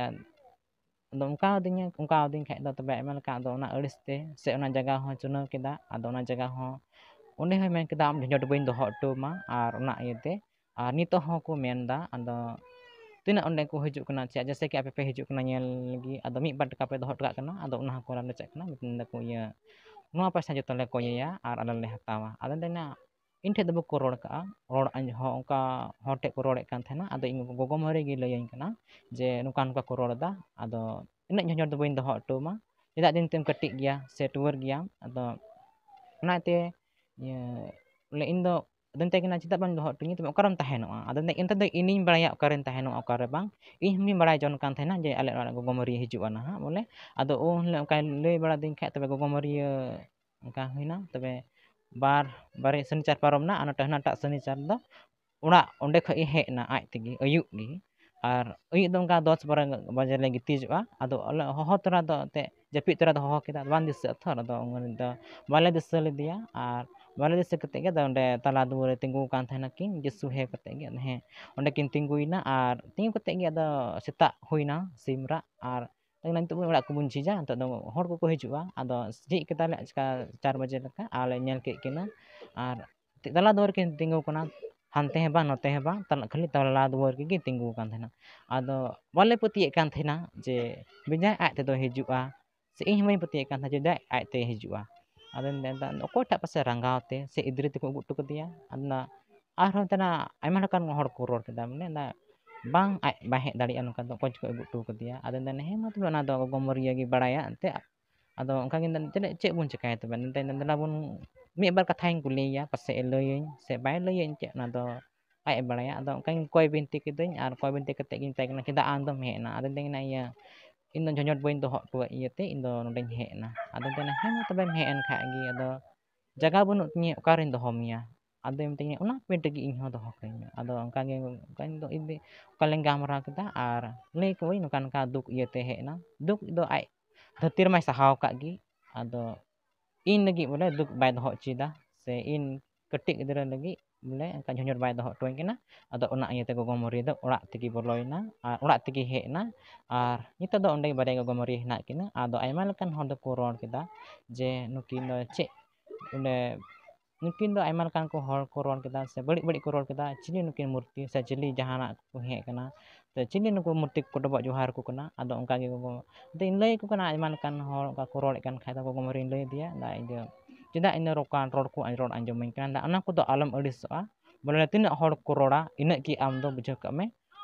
ᱟᱫᱚ ᱚᱱᱠᱟ ᱟᱹᱫᱤᱧᱟ, ᱚᱱᱠᱟ ᱟᱹᱫᱤᱧ ᱠᱷᱟᱡ ᱫᱚ ᱛᱚᱵᱮ ᱟᱭᱢᱟ ᱞᱮᱠᱟ ᱟᱫᱚ ᱚᱱᱟ ᱟᱹᱲᱤᱥ ᱛᱮ ᱥᱮ ᱚᱱᱟ ᱡᱟᱭᱜᱟ ᱦᱚᱸ ᱪᱩᱱᱟᱹᱣ ᱠᱮᱫᱟ᱾ ᱟᱫᱚ ᱚᱱᱟ ᱡᱟᱭᱜᱟ ᱦᱚᱸ ᱚᱸᱰᱮ ᱦᱚᱸᱭ ᱢᱮᱱ ᱠᱮᱫᱟ, "ᱟᱢ ᱡᱷᱚᱸᱡᱚᱴ ᱵᱟᱹᱧ ᱫᱚᱦᱚ ᱦᱚᱴᱚ ᱟᱢᱟ", ᱟᱨ ᱚᱱᱟ ᱤᱭᱟᱹᱛᱮ ᱟᱨ ᱱᱤᱛᱚᱜ ᱦᱚᱸᱠᱚ ᱢᱮᱱᱫᱟ᱾ ᱟᱫᱚ ᱛᱤᱱᱟᱹᱜ ᱚᱸᱰᱮ ᱠᱚ ᱦᱤᱡᱩᱜ ᱠᱟᱱᱟ, ᱪᱮᱫ ᱡᱮᱭᱥᱮ ᱠᱤ ᱟᱯᱮ ᱯᱮ ᱦᱤᱡᱩᱜ ᱠᱟᱱᱟ ᱧᱮᱞ ᱞᱟᱹᱜᱤᱫ, ᱟᱫᱚ ᱢᱤᱫ ᱵᱟᱨ ᱴᱟᱠᱟ ᱯᱮ ᱫᱚᱦᱚ ᱦᱚᱴᱚ ᱠᱟᱜ ᱠᱟᱱᱟ, ᱟᱫᱚ ᱚᱱᱟ ᱦᱚᱸᱠᱚ ᱞᱟᱞᱚᱪᱟᱜ ᱠᱟᱱᱟ, ᱢᱮᱱᱫᱟᱠᱚ, "ᱤᱭᱟᱹ, ᱱᱚᱣᱟ ᱯᱚᱭᱥᱟ ᱡᱚᱛᱚ ᱞᱮ ᱠᱚᱭᱮᱭᱟ ᱟᱨ ᱟᱞᱮ ᱞᱮ ᱦᱟᱛᱟᱣᱟ᱾" ᱟᱫᱚ ᱢᱮᱱᱫᱟ, ᱤᱧ ᱴᱷᱮᱡ ᱫᱚ ᱵᱟᱠᱚ ᱨᱚᱲ ᱠᱟᱜᱼᱟ, ᱨᱚᱲ ᱟᱸᱡ-, ᱦᱚᱸ ᱚᱱᱠᱟ ᱦᱚᱲ ᱴᱷᱮᱡ ᱠᱚ ᱨᱚᱲᱮᱫ ᱠᱟᱱ ᱛᱟᱦᱮᱱᱟ᱾ ᱟᱫᱚ ᱤᱧ ᱜᱚᱜᱚ ᱢᱟᱹᱨᱭᱟᱹ ᱜᱮ ᱞᱟᱹᱭᱟᱹᱧ ᱠᱟᱱᱟ ᱡᱮ, "ᱱᱚᱝᱠᱟ ᱱᱚᱝᱠᱟ ᱠᱚ ᱨᱚᱲ ᱮᱫᱟ, ᱟᱫᱚ ᱤᱱᱟᱹᱜ ᱡᱷᱚᱸᱡᱚᱴ ᱫᱚ ᱵᱟᱹᱧ ᱫᱚᱦᱚ ᱦᱚᱴᱚ ᱟᱢᱟ, ᱪᱮᱫᱟᱜ ᱡᱮ ᱱᱤᱛᱚᱜ ᱮᱢ ᱠᱟᱹᱴᱤᱡ ᱜᱮᱭᱟ ᱥᱮ ᱴᱩᱣᱟᱹᱨ ᱜᱮᱭᱟᱢ?" ᱟᱫᱚ ᱚᱱᱟᱛᱮ ᱤᱭᱟᱹ, ᱵᱚᱞᱮ ᱤᱧ ᱫᱚ ᱟᱫᱚᱧ ᱢᱮᱛᱟᱭ ᱠᱟᱱᱟ, "ᱪᱮᱫᱟᱜ ᱵᱟᱢ ᱫᱚᱦᱚ ᱦᱚᱴᱚ ᱟᱹᱧᱟ? ᱛᱚᱵᱮ ᱚᱠᱟᱨᱮᱢ ᱛᱟᱦᱮᱱᱚᱜᱼᱟ?" ᱟᱫᱚ ᱢᱮᱱᱫᱟ, "ᱮᱱᱛᱮ ᱫᱚ ᱤᱧᱤᱧ ᱵᱟᱲᱟᱭᱟ ᱚᱠᱟᱨᱮᱧ ᱛᱟᱦᱮᱱᱚᱜᱼᱟ, ᱚᱠᱟᱨᱮ ᱵᱟᱝ᱾ ᱤᱧ ᱦᱚᱸᱧ ᱵᱟᱲᱟᱭ ᱡᱚᱝ ᱠᱟᱱ ᱛᱟᱦᱮᱱᱟ ᱡᱮ ᱟᱞᱮ ᱚᱲᱟᱜ ᱨᱮ ᱜᱚᱜᱚ ᱢᱟᱹᱨᱭᱟᱹ ᱦᱤᱡᱩᱜᱼᱟ ᱱᱟᱦᱟᱜ", ᱵᱚᱞᱮ᱾ ᱟᱫᱚ ᱩᱱ ᱦᱤᱞᱳᱜ ᱚᱱᱠᱟᱭ ᱞᱟᱹᱭ ᱵᱟᱲᱟ ᱟᱹᱫᱤᱧ ᱠᱷᱟᱡ, ᱛᱚᱵᱮ ᱜᱚᱜᱚ ᱢᱟᱹᱨᱭᱟᱹ ᱚᱱᱠᱟ ᱦᱩᱭᱱᱟ᱾ ᱛᱚᱵᱮ ᱵᱟᱨ, ᱵᱟᱨᱭᱟ ᱥᱚᱱᱤᱪᱟᱨ ᱯᱟᱨᱚᱢ ᱮᱱᱟ, ᱟᱨ ᱱᱚᱛᱮ ᱦᱟᱱᱟᱴᱟᱜ ᱥᱚᱱᱤᱪᱟᱨ ᱫᱚ ᱚᱲᱟᱜ ᱚᱸᱰᱮ ᱠᱷᱚᱡ ᱮ ᱦᱮᱡ ᱮᱱᱟ ᱟᱡ ᱛᱮᱜᱮ ᱟᱹᱭᱩᱵ ᱜᱮ᱾ ᱟᱨ ᱟᱹᱭᱩᱵ ᱫᱚ ᱚᱱᱠᱟ ᱫᱚᱥ ᱵᱟᱨᱚ ᱵᱟᱡᱮ ᱞᱮ ᱜᱤᱛᱤᱡᱚᱜᱼᱟ᱾ ᱟᱫᱚ ᱟᱞᱮ ᱦᱚᱦᱚ ᱛᱚᱨᱟ ᱫᱚ ᱮᱱᱛᱮᱫ ᱡᱟᱹᱯᱤᱫ ᱛᱚᱨᱟ ᱫᱚ ᱦᱚᱦᱚ ᱠᱮᱫᱟ, ᱵᱟᱝ ᱫᱤᱥᱟᱹᱜᱼᱟ ᱛᱷᱚᱨ᱾ ᱟᱫᱚ ᱩᱱ ᱫᱚ ᱵᱟᱞᱮ ᱫᱤᱥᱟᱹ ᱞᱮᱫᱮᱭᱟ᱾ ᱟᱨ ᱵᱟᱞᱮ ᱫᱤᱥᱟᱹ ᱠᱟᱛᱮᱫ ᱜᱮ ᱟᱫᱚ ᱚᱸᱰᱮ ᱛᱟᱞᱟ ᱫᱩᱣᱟᱹᱨ ᱨᱮ ᱛᱤᱸᱜᱩ ᱟᱠᱟᱱ ᱛᱟᱦᱮᱱᱟ ᱠᱤᱱ, ᱡᱤᱥᱩ ᱦᱮᱸ ᱠᱟᱛᱮᱫ ᱜᱮ, ᱦᱮᱸ, ᱚᱸᱰᱮ ᱠᱤᱱ ᱛᱤᱸᱜᱩᱭᱮᱱᱟ᱾ ᱟᱨ ᱛᱤᱸᱜᱩ ᱠᱟᱛᱮᱫ ᱜᱮ ᱟᱫᱚ ᱥᱮᱛᱟᱜ ᱦᱩᱭᱱᱟ, ᱥᱤᱢ ᱨᱟᱜ, ᱟᱨ ᱱᱤᱛᱚᱜ ᱵᱚᱱ ᱚᱲᱟᱜ ᱠᱚᱵᱚᱱ ᱡᱷᱤᱡᱟ, ᱱᱤᱛᱚᱜ ᱫᱚ ᱦᱚᱲ ᱠᱚᱠᱚ ᱦᱤᱡᱩᱜᱼᱟ᱾ ᱟᱫᱚ ᱡᱷᱤᱡ ᱠᱮᱫᱟᱞᱮ ᱟᱪᱠᱟ ᱪᱟᱨ ᱵᱟᱡᱮ ᱞᱮᱠᱟ, ᱟᱨ ᱞᱮ ᱧᱮᱞ ᱠᱮᱫ ᱠᱤᱱᱟ᱾ ᱟᱨ ᱛᱟᱞᱟ ᱫᱩᱣᱟᱹᱨ ᱨᱮᱠᱤᱱ ᱛᱤᱸᱜᱩ ᱠᱟᱱᱟ᱾ ᱦᱟᱱᱛᱮ ᱦᱚᱸ ᱵᱟᱝ, ᱱᱚᱛᱮ ᱦᱚᱸ ᱵᱟᱝ, ᱛᱟᱞᱟ, ᱠᱷᱟᱹᱞᱤ ᱛᱟᱞᱟ ᱫᱩᱣᱟᱹᱨ ᱨᱮᱜᱮ ᱛᱤᱸᱜᱩ ᱟᱠᱟᱱ ᱛᱟᱦᱮᱱᱟ᱾ ᱟᱫᱚ ᱵᱟᱞᱮ ᱯᱟᱹᱛᱭᱟᱹᱜ ᱠᱟᱱ ᱛᱟᱦᱮᱱᱟ ᱡᱮ ᱵᱮᱡᱟᱭ ᱟᱡ ᱛᱮᱫᱚ ᱦᱤᱡᱩᱜᱼᱟ, ᱥᱮ ᱤᱧ ᱦᱚᱸ ᱵᱟᱹᱧ ᱯᱟᱹᱛᱭᱟᱹᱜ ᱠᱟᱱ ᱛᱟᱦᱮᱱᱟ ᱡᱮ ᱵᱮᱡᱟᱭ ᱟᱡ ᱛᱮᱭ ᱦᱤᱡᱩᱜᱼᱟ᱾ ᱟᱫᱚᱧ ᱢᱮᱱᱫᱟ, ᱚᱠᱚᱭ ᱴᱟᱜ ᱯᱟᱥᱮᱡ ᱨᱟᱸᱜᱟᱣ ᱛᱮ ᱥᱮ ᱮᱫᱽᱨᱮ ᱛᱮᱠᱚ ᱟᱹᱜᱩ ᱦᱚᱴᱚ ᱠᱟᱫᱮᱭᱟ᱾ ᱟᱫᱚ ᱚᱱᱟ ᱟᱨᱦᱚᱸ ᱚᱱᱛᱮᱱᱟᱜ ᱟᱭᱢᱟ ᱞᱮᱠᱟᱱ ᱦᱚᱲ ᱠᱚ ᱨᱚᱲ ᱠᱮᱫᱟ, ᱢᱟᱱᱮ ᱚᱱᱟ ᱵᱟᱝ, ᱟᱡ ᱵᱟᱭ ᱦᱮᱡ ᱫᱟᱲᱮᱭᱟᱜᱼᱟ, ᱱᱚᱝᱠᱟ ᱫᱚ ᱚᱠᱚᱭ ᱪᱚᱠᱚ ᱟᱹᱜᱩ ᱦᱚᱴᱚ ᱠᱟᱫᱮᱭᱟ᱾ ᱟᱫᱚᱧ ᱢᱮᱱᱫᱟ, ᱦᱮᱸ ᱢᱟ ᱛᱚᱵᱮ, ᱚᱱᱟ ᱫᱚ ᱜᱚᱜᱚ ᱢᱟᱹᱨᱤᱭᱟᱹ ᱜᱮ ᱵᱟᱲᱟᱭᱟ ᱮᱱᱛᱮᱫ᱾ ᱟᱫᱚ ᱚᱱᱠᱟ ᱜᱮ ᱢᱮᱱᱫᱟ, ᱛᱤᱱᱟᱹᱜ, ᱪᱮᱫ ᱵᱚᱱ ᱪᱮᱠᱟᱭᱟ ᱛᱚᱵᱮ? ᱢᱮᱱᱫᱟ, ᱫᱮᱞᱟ ᱵᱚᱱ ᱢᱤᱫ ᱵᱟᱨ ᱠᱟᱛᱷᱟᱧ ᱠᱩᱞᱤᱭᱮᱭᱟ, ᱯᱟᱥᱮᱡ ᱮ ᱞᱟᱹᱭᱟᱹᱧ ᱥᱮ ᱵᱟᱭ ᱞᱟᱹᱭᱟᱹᱧ ᱪᱮᱫ, ᱚᱱᱟ ᱫᱚ ᱟᱡ ᱮ ᱵᱟᱲᱟᱭᱟ᱾ ᱟᱫᱚ ᱚᱱᱠᱟᱧ ᱠᱚᱭ ᱵᱤᱱᱛᱤ ᱠᱤᱫᱟᱹᱧ ᱟᱨ ᱠᱚᱭ ᱵᱤᱱᱛᱤ ᱠᱟᱛᱮᱫ ᱜᱤᱧ ᱢᱮᱛᱟᱭ ᱠᱟᱱᱟ, ᱪᱮᱫᱟᱜ ᱟᱢ ᱫᱚᱢ ᱦᱮᱡ ᱮᱱᱟ? ᱟᱫᱚᱧ ᱢᱮᱛᱟᱭ ᱠᱟᱱᱟ, ᱤᱭᱟᱹ, ᱤᱧ ᱫᱚ ᱡᱷᱚᱸᱡᱷᱚᱴ ᱵᱟᱹᱧ ᱫᱚᱦᱚ ᱦᱚᱴᱚᱣᱟᱜ ᱤᱭᱟᱹᱛᱮ ᱤᱧ ᱫᱚ ᱱᱚᱰᱮᱧ ᱦᱮᱡ ᱮᱱᱟ᱾ ᱟᱫᱚᱧ ᱢᱮᱛᱟᱭ ᱠᱟᱱᱟ, ᱦᱮᱸ ᱢᱟ ᱛᱚᱵᱮᱢ ᱦᱮᱡ ᱮᱱ ᱠᱷᱟᱡ ᱜᱮ, ᱟᱫᱚ ᱡᱟᱭᱜᱟ ᱵᱟᱹᱱᱩᱜ ᱛᱤᱧᱟᱹ, ᱚᱠᱟᱨᱤᱧ ᱫᱚᱦᱚ ᱢᱮᱭᱟ? ᱟᱫᱚᱭ ᱢᱮᱛᱟᱹᱧ ᱠᱟᱱᱟ, ᱚᱱᱟ ᱯᱮᱱᱴ ᱨᱮᱜᱮ ᱤᱧ ᱦᱚᱸ ᱫᱚᱦᱚ ᱠᱟᱹᱧ ᱢᱮ᱾ ᱟᱫᱚ ᱚᱱᱠᱟ ᱜᱮ, ᱚᱱᱠᱟ ᱤᱧ ᱫᱚ, ᱤᱧ ᱫᱚ ᱚᱱᱠᱟ ᱞᱮᱧ ᱜᱟᱞᱢᱟᱨᱟᱣ ᱠᱮᱫᱟ ᱟᱨ ᱞᱟᱹᱭ ᱠᱚᱣᱟᱧ, ᱱᱚᱝᱠᱟ ᱱᱚᱝᱠᱟ ᱫᱩᱠ ᱤᱭᱟᱹᱛᱮ ᱦᱮᱡ ᱮᱱᱟ᱾ ᱫᱩᱠ ᱫᱚ ᱟᱡ ᱫᱷᱟᱹᱨᱛᱤ ᱨᱮᱢᱟᱭ ᱥᱟᱦᱟᱣ ᱟᱠᱟᱫ ᱜᱮ, ᱟᱫᱚ ᱤᱧ ᱞᱟᱹᱜᱤᱫ ᱵᱚᱞᱮ ᱫᱩᱠ ᱵᱟᱭ ᱫᱚᱦᱚ ᱦᱚᱪᱚᱭᱮᱫᱟ, ᱥᱮ ᱤᱧ ᱠᱟᱹᱴᱤᱡ ᱜᱤᱫᱽᱨᱟᱹ ᱞᱟᱹᱜᱤᱫ ᱵᱚᱞᱮ ᱚᱱᱠᱟ ᱡᱷᱚᱸᱡᱷᱚᱴ ᱵᱟᱭ ᱫᱚᱦᱚ ᱦᱚᱴᱚᱣᱟᱹᱧ ᱠᱟᱱᱟ᱾ ᱟᱫᱚ ᱚᱱᱟ ᱤᱭᱟᱹᱛᱮ ᱜᱚᱜᱚ ᱢᱟᱹᱨᱤᱭᱟᱹ ᱫᱚ ᱚᱲᱟᱜ ᱛᱮᱜᱮ ᱵᱚᱞᱚᱭᱮᱱᱟ ᱟᱨ ᱚᱲᱟᱜ ᱛᱮᱜᱮ ᱦᱮᱡ ᱮᱱᱟ᱾ ᱟᱨ ᱱᱤᱛᱚᱜ ᱫᱚ ᱚᱸᱰᱮ ᱵᱟᱨᱭᱟ ᱜᱚᱜᱚ ᱢᱟᱹᱨᱤᱭᱟᱹ ᱦᱮᱱᱟᱜ ᱠᱤᱱᱟ᱾ ᱟᱫᱚ ᱟᱭᱢᱟ ᱞᱮᱠᱟᱱ ᱦᱚᱲ ᱫᱚᱠᱚ ᱨᱚᱲ ᱠᱮᱫᱟ ᱡᱮ ᱱᱩᱠᱤᱱ ᱫᱚ ᱪᱮᱫ ᱚᱸᱰᱮ, ᱱᱩᱠᱤᱱ ᱫᱚ ᱟᱭᱢᱟ ᱞᱮᱠᱟᱱ ᱠᱚ ᱦᱚᱲ ᱠᱚ ᱨᱚᱲ ᱠᱮᱫᱟ ᱥᱮ ᱵᱟᱹᱲᱤᱡ ᱵᱟᱹᱲᱤᱡ ᱠᱚ ᱨᱚᱲ ᱠᱮᱫᱟ, ᱪᱤᱞᱤ ᱱᱩᱠᱤᱱ ᱢᱩᱨᱛᱤ ᱥᱮ ᱪᱤᱞᱤ ᱡᱟᱦᱟᱱᱟᱜ ᱠᱚ ᱦᱮᱡ ᱠᱟᱱᱟ, ᱥᱮ ᱪᱤᱞᱤ ᱱᱩᱠᱩ ᱢᱩᱨᱛᱤ ᱠᱚᱠᱚ ᱰᱚᱵᱚᱜ ᱡᱚᱦᱟᱨ ᱟᱠᱚ ᱠᱟᱱᱟ᱾ ᱟᱫᱚ ᱚᱱᱠᱟ ᱜᱮ ᱜᱚᱜᱚ, ᱟᱫᱚᱧ ᱞᱟᱹᱭ ᱟᱠᱚ ᱠᱟᱱᱟ, ᱟᱭᱢᱟ ᱞᱮᱠᱟᱱ ᱦᱚᱲ ᱚᱱᱠᱟ ᱠᱚ ᱨᱚᱲᱮᱫ ᱠᱟᱱ ᱠᱷᱟᱡ ᱫᱚ ᱜᱚᱜᱚ ᱢᱟᱹᱨᱤᱧ ᱞᱟᱹᱭ ᱟᱫᱮᱭᱟ, ᱫᱟ ᱤᱧ ᱫᱚ ᱪᱮᱫᱟᱜ ᱤᱧ ᱫᱚ ᱨᱚᱠᱟᱱ ᱨᱚᱲ ᱠᱚ ᱨᱚᱲ ᱟᱸᱡᱚᱢᱟᱹᱧ ᱠᱟᱱᱟ, ᱫᱟ ᱚᱱᱟ ᱠᱚᱫᱚ ᱟᱞᱚᱢ ᱟᱹᱲᱤᱥᱚᱜᱼᱟ, ᱵᱚᱞᱮ ᱛᱤᱱᱟᱹᱜ ᱦᱚᱲ ᱠᱚ ᱨᱚᱲᱟ ᱤᱱᱟᱹᱜ ᱜᱮ ᱟᱢ ᱫᱚ ᱵᱩᱡᱷᱟᱹᱣ ᱠᱟᱜ ᱢᱮ,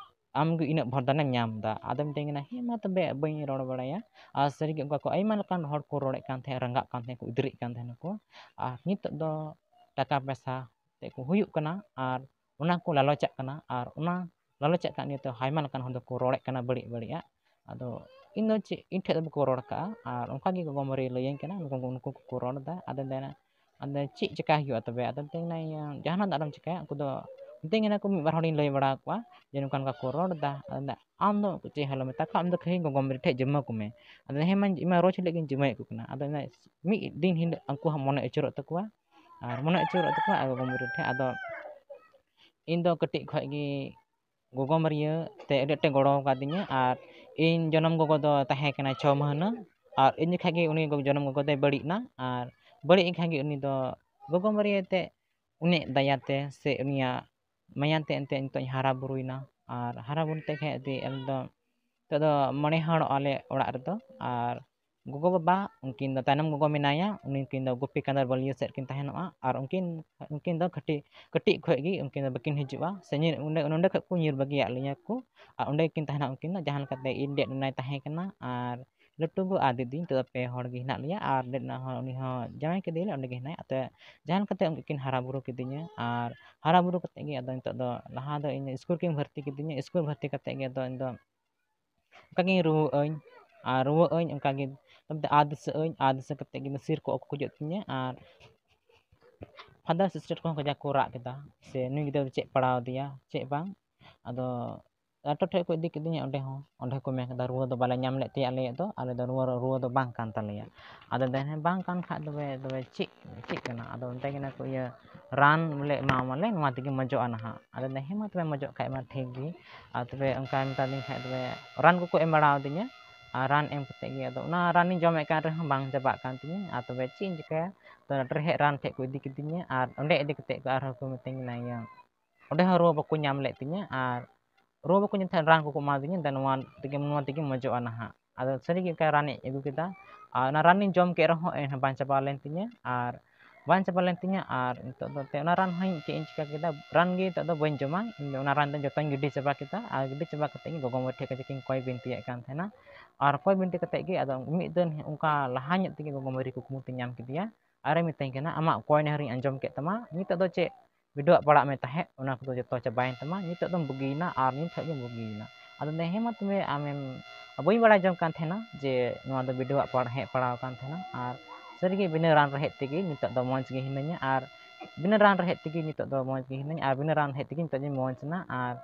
ᱟᱢ ᱜᱮ ᱤᱱᱟᱹᱜ ᱵᱷᱚᱨ ᱫᱟᱱᱮᱢ ᱧᱟᱢ ᱮᱫᱟ᱾ ᱟᱫᱚ ᱢᱤᱛᱟᱹᱧ ᱠᱟᱱᱟ, ᱦᱮᱸ ᱢᱟ ᱛᱚᱵᱮ ᱵᱟᱹᱧ ᱨᱚᱲ ᱵᱟᱲᱟᱭᱟ᱾ ᱟᱨ ᱥᱟᱹᱨᱤ ᱜᱮ ᱚᱱᱠᱟ ᱠᱚ ᱟᱭᱢᱟ ᱞᱮᱠᱟᱱ ᱦᱚᱲ ᱠᱚ ᱨᱚᱲᱮᱫ ᱠᱟᱱ ᱛᱟᱦᱮᱸᱫ, ᱨᱟᱸᱜᱟᱜ ᱠᱟᱱ ᱛᱟᱦᱮᱸᱫ ᱠᱚ, ᱮᱫᱽᱨᱮᱜ ᱠᱟᱱ ᱛᱟᱦᱮᱱᱟᱠᱚ᱾ ᱟᱨ ᱱᱤᱛᱚᱜ ᱫᱚ ᱴᱟᱠᱟ ᱯᱚᱭᱥᱟ ᱛᱮ ᱠᱚ ᱦᱩᱭᱩᱜ ᱠᱟᱱᱟ ᱟᱨ ᱚᱱᱟ ᱠᱚ ᱞᱟᱞᱚᱪᱟᱜ ᱠᱟᱱᱟ, ᱟᱨ ᱚᱱᱟ ᱞᱟᱞᱚᱪᱟᱜ ᱠᱟᱱ ᱤᱭᱟᱹᱛᱮ ᱟᱭᱢᱟ ᱞᱮᱠᱟᱱ ᱦᱚᱲ ᱫᱚᱠᱚ ᱨᱚᱲᱮᱫ ᱠᱟᱱᱟ ᱵᱟᱹᱲᱤᱡ ᱵᱟᱹᱲᱤᱡᱟᱜ᱾ ᱟᱫᱚ ᱤᱧ ᱫᱚ ᱪᱮᱫ, ᱤᱧ ᱴᱷᱮᱡ ᱫᱚ ᱵᱟᱠᱚ ᱨᱚᱲ ᱠᱟᱜᱼᱟ, ᱟᱨ ᱚᱱᱠᱟ ᱜᱮ ᱜᱚᱜᱚ ᱢᱟᱹᱨᱤᱭ ᱞᱟᱹᱭᱟᱹᱧ ᱠᱟᱱᱟ, ᱱᱩᱠᱩ, ᱱᱩᱠᱩ ᱠᱚᱠᱚ ᱨᱚᱲ ᱮᱫᱟ᱾ ᱟᱫᱚ ᱢᱮᱱᱫᱟ, ᱟᱫᱚ ᱪᱮᱫ ᱪᱮᱠᱟ ᱦᱩᱭᱩᱜᱼᱟ ᱛᱚᱵᱮ? ᱟᱫᱚ ᱢᱮᱛᱟᱭ ᱠᱟᱱᱟ, ᱤᱭᱟᱹ, ᱡᱟᱦᱟᱱᱟᱜ ᱫᱚ ᱟᱞᱚᱢ ᱪᱮᱠᱟᱭᱟ᱾ ᱩᱱᱠᱩ ᱫᱚ ᱢᱤᱛᱟᱹᱧ ᱠᱟᱱᱟ ᱠᱚ, ᱢᱤᱫ ᱵᱟᱨ ᱦᱚᱲᱤᱧ ᱞᱟᱹᱭ ᱵᱟᱲᱟ ᱟᱠᱚᱣᱟ ᱡᱮ ᱱᱚᱝᱠᱟ ᱱᱚᱝᱠᱟ ᱠᱚ ᱨᱚᱲ ᱮᱫᱟ᱾ ᱟᱫᱚ ᱢᱮᱱᱫᱟ, ᱟᱢ ᱫᱚ ᱪᱮᱫ ᱦᱚᱸ ᱟᱞᱚᱢ ᱢᱮᱛᱟ ᱠᱚᱣᱟ, ᱟᱢ ᱫᱚ ᱠᱷᱟᱹᱞᱤ ᱜᱚᱜᱚ ᱢᱟᱹᱨᱤ ᱴᱷᱮᱡ ᱡᱤᱢᱟᱹ ᱠᱚᱢᱮ᱾ ᱟᱫᱚ ᱦᱮᱸ ᱢᱟ, ᱤᱧ ᱢᱟ ᱨᱳᱡᱽ ᱦᱤᱞᱳᱜ ᱜᱤᱧ ᱡᱤᱢᱟᱹᱭᱮᱫ ᱠᱚ ᱠᱟᱱᱟ᱾ ᱟᱫᱚ ᱢᱮᱱᱫᱟ, ᱢᱤᱫ ᱫᱤᱱ ᱦᱤᱞᱳᱜ ᱩᱱᱠᱩ ᱦᱚᱸ ᱢᱚᱱᱮ ᱟᱹᱪᱩᱨᱚᱜ ᱛᱟᱠᱚᱣᱟ, ᱟᱨ ᱢᱚᱱᱮ ᱟᱹᱪᱩᱨᱚᱜ ᱛᱟᱠᱚᱣᱟ ᱟᱨ ᱜᱚᱜᱚ ᱢᱟᱹᱨᱤ ᱴᱷᱮᱡ᱾ ᱟᱫᱚ ᱤᱧ ᱫᱚ ᱠᱟᱹᱴᱤᱡ ᱠᱷᱚᱡ ᱜᱮ ᱜᱚᱜᱚ ᱢᱟᱹᱨᱤᱭᱟᱹ ᱛᱮ ᱟᱹᱰᱤ ᱟᱸᱴᱮ ᱜᱚᱲᱚ ᱟᱠᱟᱫᱤᱧᱟ, ᱟᱨ ᱤᱧ ᱡᱚᱱᱚᱢ ᱜᱚᱜᱚ ᱫᱚ ᱛᱟᱦᱮᱸ ᱠᱟᱱᱟᱭ ᱪᱷᱚ ᱢᱟᱹᱦᱱᱟᱹ, ᱟᱨ ᱤᱧ ᱡᱚᱠᱷᱟᱡ ᱜᱮ ᱩᱱᱤ ᱡᱚᱱᱚᱢ ᱜᱚᱜᱚ ᱫᱚᱭ ᱵᱟᱹᱲᱤᱡ ᱮᱱᱟ, ᱟᱨ ᱵᱟᱹᱲᱤᱡ ᱮᱱ ᱠᱷᱟᱱ ᱜᱮ ᱩᱱᱤ ᱫᱚ ᱜᱚᱜᱚ ᱢᱟᱹᱨᱤᱭᱟᱹ ᱛᱮ ᱩᱱᱤᱭᱟᱜ ᱫᱟᱭᱟ ᱛᱮ ᱥᱮ ᱩᱱᱤᱭᱟᱜ ᱢᱟᱭᱟ ᱛᱮ ᱮᱱᱛᱮ ᱱᱤᱛᱚᱜ ᱤᱧ ᱦᱟᱨᱟ ᱵᱩᱨᱩᱭᱮᱱᱟ᱾ ᱟᱨ ᱦᱟᱨᱟ ᱵᱩᱨᱩ ᱛᱮ ᱠᱷᱟᱡ ᱫᱚ ᱟᱞᱮ ᱫᱚ ᱱᱤᱛᱚᱜ ᱫᱚ ᱢᱚᱬᱮ ᱦᱚᱲ ᱟᱞᱮ ᱚᱲᱟᱜ ᱨᱮᱫᱚ᱾ ᱟᱨ ᱜᱚᱜᱚ ᱵᱟᱵᱟ ᱩᱱᱠᱤᱱ ᱫᱚ, ᱛᱟᱭᱱᱚᱢ ᱜᱚᱜᱚ ᱢᱮᱱᱟᱭᱟ, ᱩᱱᱠᱤᱱ ᱫᱚ ᱜᱩᱯᱤ ᱠᱟᱸᱫᱚᱨ ᱵᱟᱹᱞᱭᱟᱹ ᱥᱮᱫ ᱨᱮᱠᱤᱱ ᱛᱟᱦᱮᱱᱚᱜᱼᱟ᱾ ᱟᱨ ᱩᱱᱠᱤᱱ ᱩᱱᱠᱤᱱ ᱫᱚ ᱠᱟᱹᱴᱤᱡ ᱠᱟᱹᱴᱤᱡ ᱠᱷᱚᱡ ᱜᱮ ᱩᱱᱠᱤᱱ ᱫᱚ ᱵᱟᱹᱠᱤᱱ ᱦᱤᱡᱩᱜᱼᱟ, ᱥᱮ ᱧᱤᱨ ᱚᱸᱰᱮ ᱱᱚᱸᱰᱮ ᱠᱷᱚᱡ ᱠᱚ ᱧᱤᱨ ᱵᱟᱹᱜᱤᱭᱟᱫ ᱞᱤᱧᱟ ᱠᱚ᱾ ᱟᱨ ᱚᱸᱰᱮ ᱜᱮᱠᱤᱱ ᱛᱟᱦᱮᱱᱟ ᱩᱱᱠᱤᱱ ᱫᱚ, ᱡᱟᱦᱟᱸ ᱞᱮᱠᱟᱛᱮ ᱤᱧ dad ᱚᱱᱟᱭ ᱛᱟᱦᱮᱸ ᱠᱟᱱᱟ᱾ ᱟᱨ ᱞᱟᱹᱴᱩ ᱜᱚ ᱟᱨ ᱫᱤᱫᱤ, ᱱᱤᱛᱚᱜ ᱫᱚ ᱯᱮ ᱦᱚᱲ ᱜᱮ ᱦᱮᱱᱟᱜ ᱞᱮᱭᱟ᱾ ᱟᱨ dad ᱱᱟᱜ ᱦᱚᱸ, ᱩᱱᱤ ᱦᱚᱸ ᱡᱟᱶᱟᱭ ᱠᱮᱫᱮᱭᱟᱞᱮ, ᱚᱸᱰᱮ ᱜᱮ ᱦᱮᱱᱟᱭᱟ᱾ ᱟᱛᱮ ᱡᱟᱦᱟᱸ ᱞᱮᱠᱟᱛᱮ ᱩᱱᱠᱤᱱ ᱠᱤᱱ ᱦᱟᱨᱟ ᱵᱩᱨᱩ ᱠᱤᱫᱤᱧᱟ᱾ ᱟᱨ ᱦᱟᱨᱟ ᱵᱩᱨᱩ ᱠᱟᱛᱮ ᱜᱮ ᱟᱫᱚ ᱱᱤᱛᱚᱜ ᱫᱚ, ᱞᱟᱦᱟ ᱫᱚ ᱤᱧ ᱥᱠᱩᱞ ᱠᱤᱱ ᱵᱷᱚᱨᱛᱤ ᱠᱤᱫᱤᱧᱟ᱾ ᱥᱠᱩᱞ ᱵᱷᱚᱨᱛᱤ ᱠᱟᱛᱮ ᱜᱮ ᱟᱫᱚ ᱤᱧ ᱫᱚ ᱚᱱᱠᱟ ᱜᱤᱧ ᱨᱩᱣᱟᱹᱜ ᱟᱹᱧ᱾ ᱟᱨ ᱨᱩᱣᱟᱹᱜ ᱟᱹᱧ ᱚᱱᱠᱟ ᱜᱮ, ᱛᱟᱭᱚᱢ ᱛᱮ ᱟᱫ ᱫᱤᱥᱟᱹᱜ ᱟᱹᱧ, ᱟᱫ ᱫᱤᱥᱟᱹ ᱠᱟᱛᱮ ᱜᱮ ᱥᱤᱨ ᱠᱚ ᱠᱚ ᱠᱷᱚᱡᱚᱜ ᱛᱤᱧᱟᱹ᱾ ᱟᱨ father sister ᱠᱚᱦᱚᱸ ᱠᱟᱡᱟᱠ ᱠᱚ ᱨᱟᱜ ᱠᱮᱫᱟ, ᱥᱮ ᱱᱩᱭ ᱜᱤᱫᱽᱨᱟᱹ ᱫᱚ ᱪᱮᱫ ᱯᱟᱲᱟᱣ ᱟᱫᱮᱭᱟ ᱪᱮᱫ ᱵᱟᱝ᱾ ᱟᱫᱚ ᱰᱟᱠᱴᱚᱨ ᱴᱷᱮᱡ ᱠᱚ ᱤᱫᱤ ᱠᱤᱫᱤᱧᱟ, ᱚᱸᱰᱮ ᱦᱚᱸ, ᱚᱸᱰᱮ ᱠᱚ ᱢᱮᱱ ᱠᱮᱫᱟ, "ᱨᱩᱣᱟᱹ ᱫᱚ ᱵᱟᱞᱮ ᱧᱟᱢ ᱞᱮᱫ ᱛᱮ ᱟᱞᱮᱭᱟᱜ ᱫᱚ, ᱟᱞᱮ ᱫᱚ ᱨᱩᱣᱟᱹ, ᱨᱩᱣᱟᱹ ᱫᱚ ᱵᱟᱝ ᱠᱟᱱ ᱛᱟᱞᱮᱭᱟ᱾" ᱟᱫᱚ ᱫᱮᱱ ᱦᱮᱸ ᱵᱟᱝ ᱠᱟᱱ ᱠᱷᱟᱡ ᱛᱚᱵᱮ, ᱛᱚᱵᱮ ᱪᱮᱫ, ᱪᱮᱫ ᱠᱟᱱᱟ? ᱟᱫᱚ ᱢᱮᱛᱟᱭ ᱠᱟᱱᱟ ᱠᱚ, "ᱤᱭᱟᱹ ᱨᱟᱱ ᱵᱚᱞᱮ ᱮᱢᱟᱢᱟᱞᱮ, ᱱᱚᱣᱟ ᱛᱮᱜᱮ ᱢᱚᱡᱚᱜᱼᱟ ᱱᱟᱦᱟᱜ᱾" ᱟᱫᱚ ᱢᱮᱱᱫᱟ, "ᱦᱮᱸ ᱢᱟ ᱛᱚᱵᱮ ᱢᱚᱡᱚᱜ ᱠᱷᱟᱡ ᱢᱟ ᱴᱷᱤᱠ ᱜᱮ᱾" ᱟᱨ ᱛᱚᱵᱮ ᱚᱱᱠᱟᱭ ᱢᱮᱛᱟᱫᱤᱧ ᱠᱷᱟᱡ ᱛᱚᱵᱮ ᱨᱟᱱ ᱠᱚᱠᱚ ᱮᱢ ᱵᱟᱲᱟ ᱟᱹᱫᱤᱧᱟ᱾ ᱟᱨ ᱨᱟᱱ ᱮᱢ ᱠᱟᱛᱮᱫ ᱜᱮ ᱟᱫᱚ ᱚᱱᱟ ᱨᱟᱱᱤᱧ ᱡᱚᱢᱮᱫ ᱠᱟᱱ ᱨᱮᱦᱚᱸ ᱵᱟᱝ ᱪᱟᱵᱟᱜ ᱠᱟᱱ ᱛᱤᱧᱟᱹ᱾ ᱟᱨ ᱛᱚᱵᱮ ᱪᱮᱫ ᱤᱧ ᱪᱤᱠᱟᱹᱭᱟ? ᱛᱚ ᱨᱮᱦᱮᱫ ᱨᱟᱱ ᱴᱷᱮᱡ ᱠᱚ ᱤᱫᱤ ᱠᱤᱫᱤᱧᱟ ᱟᱨ ᱚᱸᱰᱮ ᱤᱫᱤ ᱠᱟᱛᱮᱫ ᱠᱚ ᱟᱨᱦᱚᱸ ᱠᱚ ᱢᱤᱛᱟᱹᱧ ᱠᱟᱱᱟ, ᱤᱭᱟᱹ, ᱚᱸᱰᱮ ᱦᱚᱸ ᱨᱩᱣᱟᱹ ᱵᱟᱠᱚ ᱧᱟᱢ ᱞᱮᱫ ᱛᱤᱧᱟᱹ᱾ ᱟᱨ ᱨᱩᱣᱟᱹ ᱵᱟᱠᱚ ᱧᱟᱢ ᱛᱟᱦᱮᱸᱫ, ᱨᱟᱱ ᱠᱚᱠᱚ ᱮᱢᱟᱫᱤᱧᱟ, ᱫᱟ ᱱᱚᱣᱟ ᱛᱮᱜᱮ, ᱱᱚᱣᱟ ᱛᱮᱜᱮ ᱢᱚᱡᱚᱜᱼᱟ ᱱᱟᱦᱟᱜ᱾ ᱟᱫᱚ ᱥᱟᱹᱨᱤᱜᱮ ᱚᱱᱠᱟ ᱨᱟᱱᱤᱧ ᱟᱹᱜᱩ ᱠᱮᱫᱟ᱾ ᱟᱨ ᱚᱱᱟ ᱨᱟᱱᱤᱧ ᱡᱚᱢ ᱠᱮᱫ ᱨᱮᱦᱚᱸ ᱮᱱᱦᱚᱸ ᱵᱟᱝ ᱪᱟᱵᱟ ᱞᱮᱱ ᱛᱤᱧᱟᱹ᱾ ᱟᱨ ᱵᱟᱝ ᱪᱟᱵᱟ ᱞᱮᱱ ᱛᱤᱧᱟᱹ᱾ ᱟᱨ ᱱᱤᱛᱚᱜ ᱫᱚ ᱮᱱᱛᱮᱫ ᱚᱱᱟ ᱨᱟᱱ ᱦᱚᱸᱧ ᱪᱮᱫ ᱤᱧ ᱪᱤᱠᱟᱹ ᱠᱮᱫᱟ, ᱨᱟᱱ ᱜᱮ ᱱᱤᱛᱚᱜ ᱫᱚ ᱵᱟᱹᱧ ᱡᱚᱢᱟ᱾ ᱤᱧ ᱫᱚ ᱚᱱᱟ ᱨᱟᱱ ᱫᱚ ᱡᱚᱛᱚᱧ ᱜᱤᱰᱤ ᱪᱟᱵᱟ ᱠᱮᱫᱟ᱾ ᱟᱨ ᱜᱤᱰᱤ ᱪᱟᱵᱟ ᱠᱟᱛᱮᱫ ᱜᱮ ᱜᱚᱜᱚ ᱢᱟᱹᱨᱤ ᱴᱷᱮᱡ ᱠᱷᱚᱡ ᱤᱧ ᱠᱚᱭ ᱵᱤᱱᱛᱤᱭᱮᱫ ᱠᱟᱱ ᱛᱟᱦᱮᱱᱟ᱾ ᱟᱨ ᱠᱚᱭ ᱵᱤᱱᱛᱤ ᱠᱟᱛᱮᱫ ᱜᱮ ᱟᱫᱚ ᱢᱤᱫ ᱫᱤᱱ ᱚᱱᱠᱟ ᱞᱟᱦᱟ ᱧᱚᱜ ᱛᱮᱜᱮ ᱜᱚᱜᱚ ᱢᱟᱹᱨᱤ ᱠᱩᱠᱢᱩ ᱛᱮᱧ ᱧᱟᱢ ᱠᱮᱫᱮᱭᱟ᱾ ᱟᱨᱮ ᱢᱤᱛᱟᱹᱧ ᱠᱟᱱᱟ, "ᱟᱢᱟᱜ ᱠᱚᱭ ᱱᱮᱦᱚᱨᱤᱧ ᱟᱸᱡᱚᱢ ᱠᱮᱫ ᱛᱟᱢᱟ, ᱱᱤᱛᱚᱜ ᱫᱚ ᱪᱮᱫ ᱵᱤᱰᱟᱹᱣᱟᱜ ᱯᱟᱲᱟᱜ ᱢᱮ ᱛᱟᱦᱮᱸᱫ, ᱚᱱᱟ ᱠᱚᱫᱚ ᱡᱚᱛᱚ ᱪᱟᱵᱟᱭᱮᱱ ᱛᱟᱢᱟ, ᱱᱤᱛᱚᱜ ᱫᱚᱢ ᱵᱩᱜᱤᱭᱮᱱᱟ ᱟᱨ ᱱᱤᱛ ᱠᱷᱚᱡ ᱜᱮᱢ ᱵᱩᱜᱤᱭᱮᱱᱟ᱾" ᱟᱫᱚ ᱢᱮᱱᱫᱟ, "ᱦᱮᱸ ᱢᱟ ᱛᱚᱵᱮ ᱟᱢᱮᱢ, ᱵᱟᱹᱧ ᱵᱟᱲᱟᱭ ᱡᱚᱝ ᱠᱟᱱ ᱛᱟᱦᱮᱱᱟ ᱡᱮ ᱱᱚᱣᱟ ᱫᱚ ᱵᱤᱰᱟᱹᱣᱟᱜ ᱯᱟᱲ-, ᱦᱮᱡ ᱯᱟᱲᱟᱣ ᱟᱠᱟᱱ ᱛᱟᱦᱮᱱᱟ᱾" ᱟᱨ ᱥᱟᱹᱨᱤᱜᱮ ᱵᱤᱱᱟᱹ ᱨᱟᱱ ᱨᱮᱦᱮᱫ ᱛᱮᱜᱮ ᱱᱤᱛᱚᱜ ᱫᱚ ᱢᱚᱡᱽ ᱜᱮ ᱦᱤᱱᱟᱹᱧᱟ᱾ ᱟᱨ ᱵᱤᱱᱟᱹ ᱨᱟᱱ ᱨᱮᱦᱮᱫ ᱛᱮᱜᱮ ᱱᱤᱛᱚᱜ ᱫᱚ ᱢᱚᱡᱽ ᱜᱮ ᱦᱤᱱᱟᱹᱧᱟ᱾ ᱟᱨ ᱵᱤᱱᱟᱹ ᱨᱟᱱ ᱨᱮᱦᱮᱫ ᱛᱮᱜᱮ ᱱᱤᱛᱚᱜ ᱫᱚᱧ ᱢᱚᱡᱽ ᱮᱱᱟ᱾ ᱟᱨ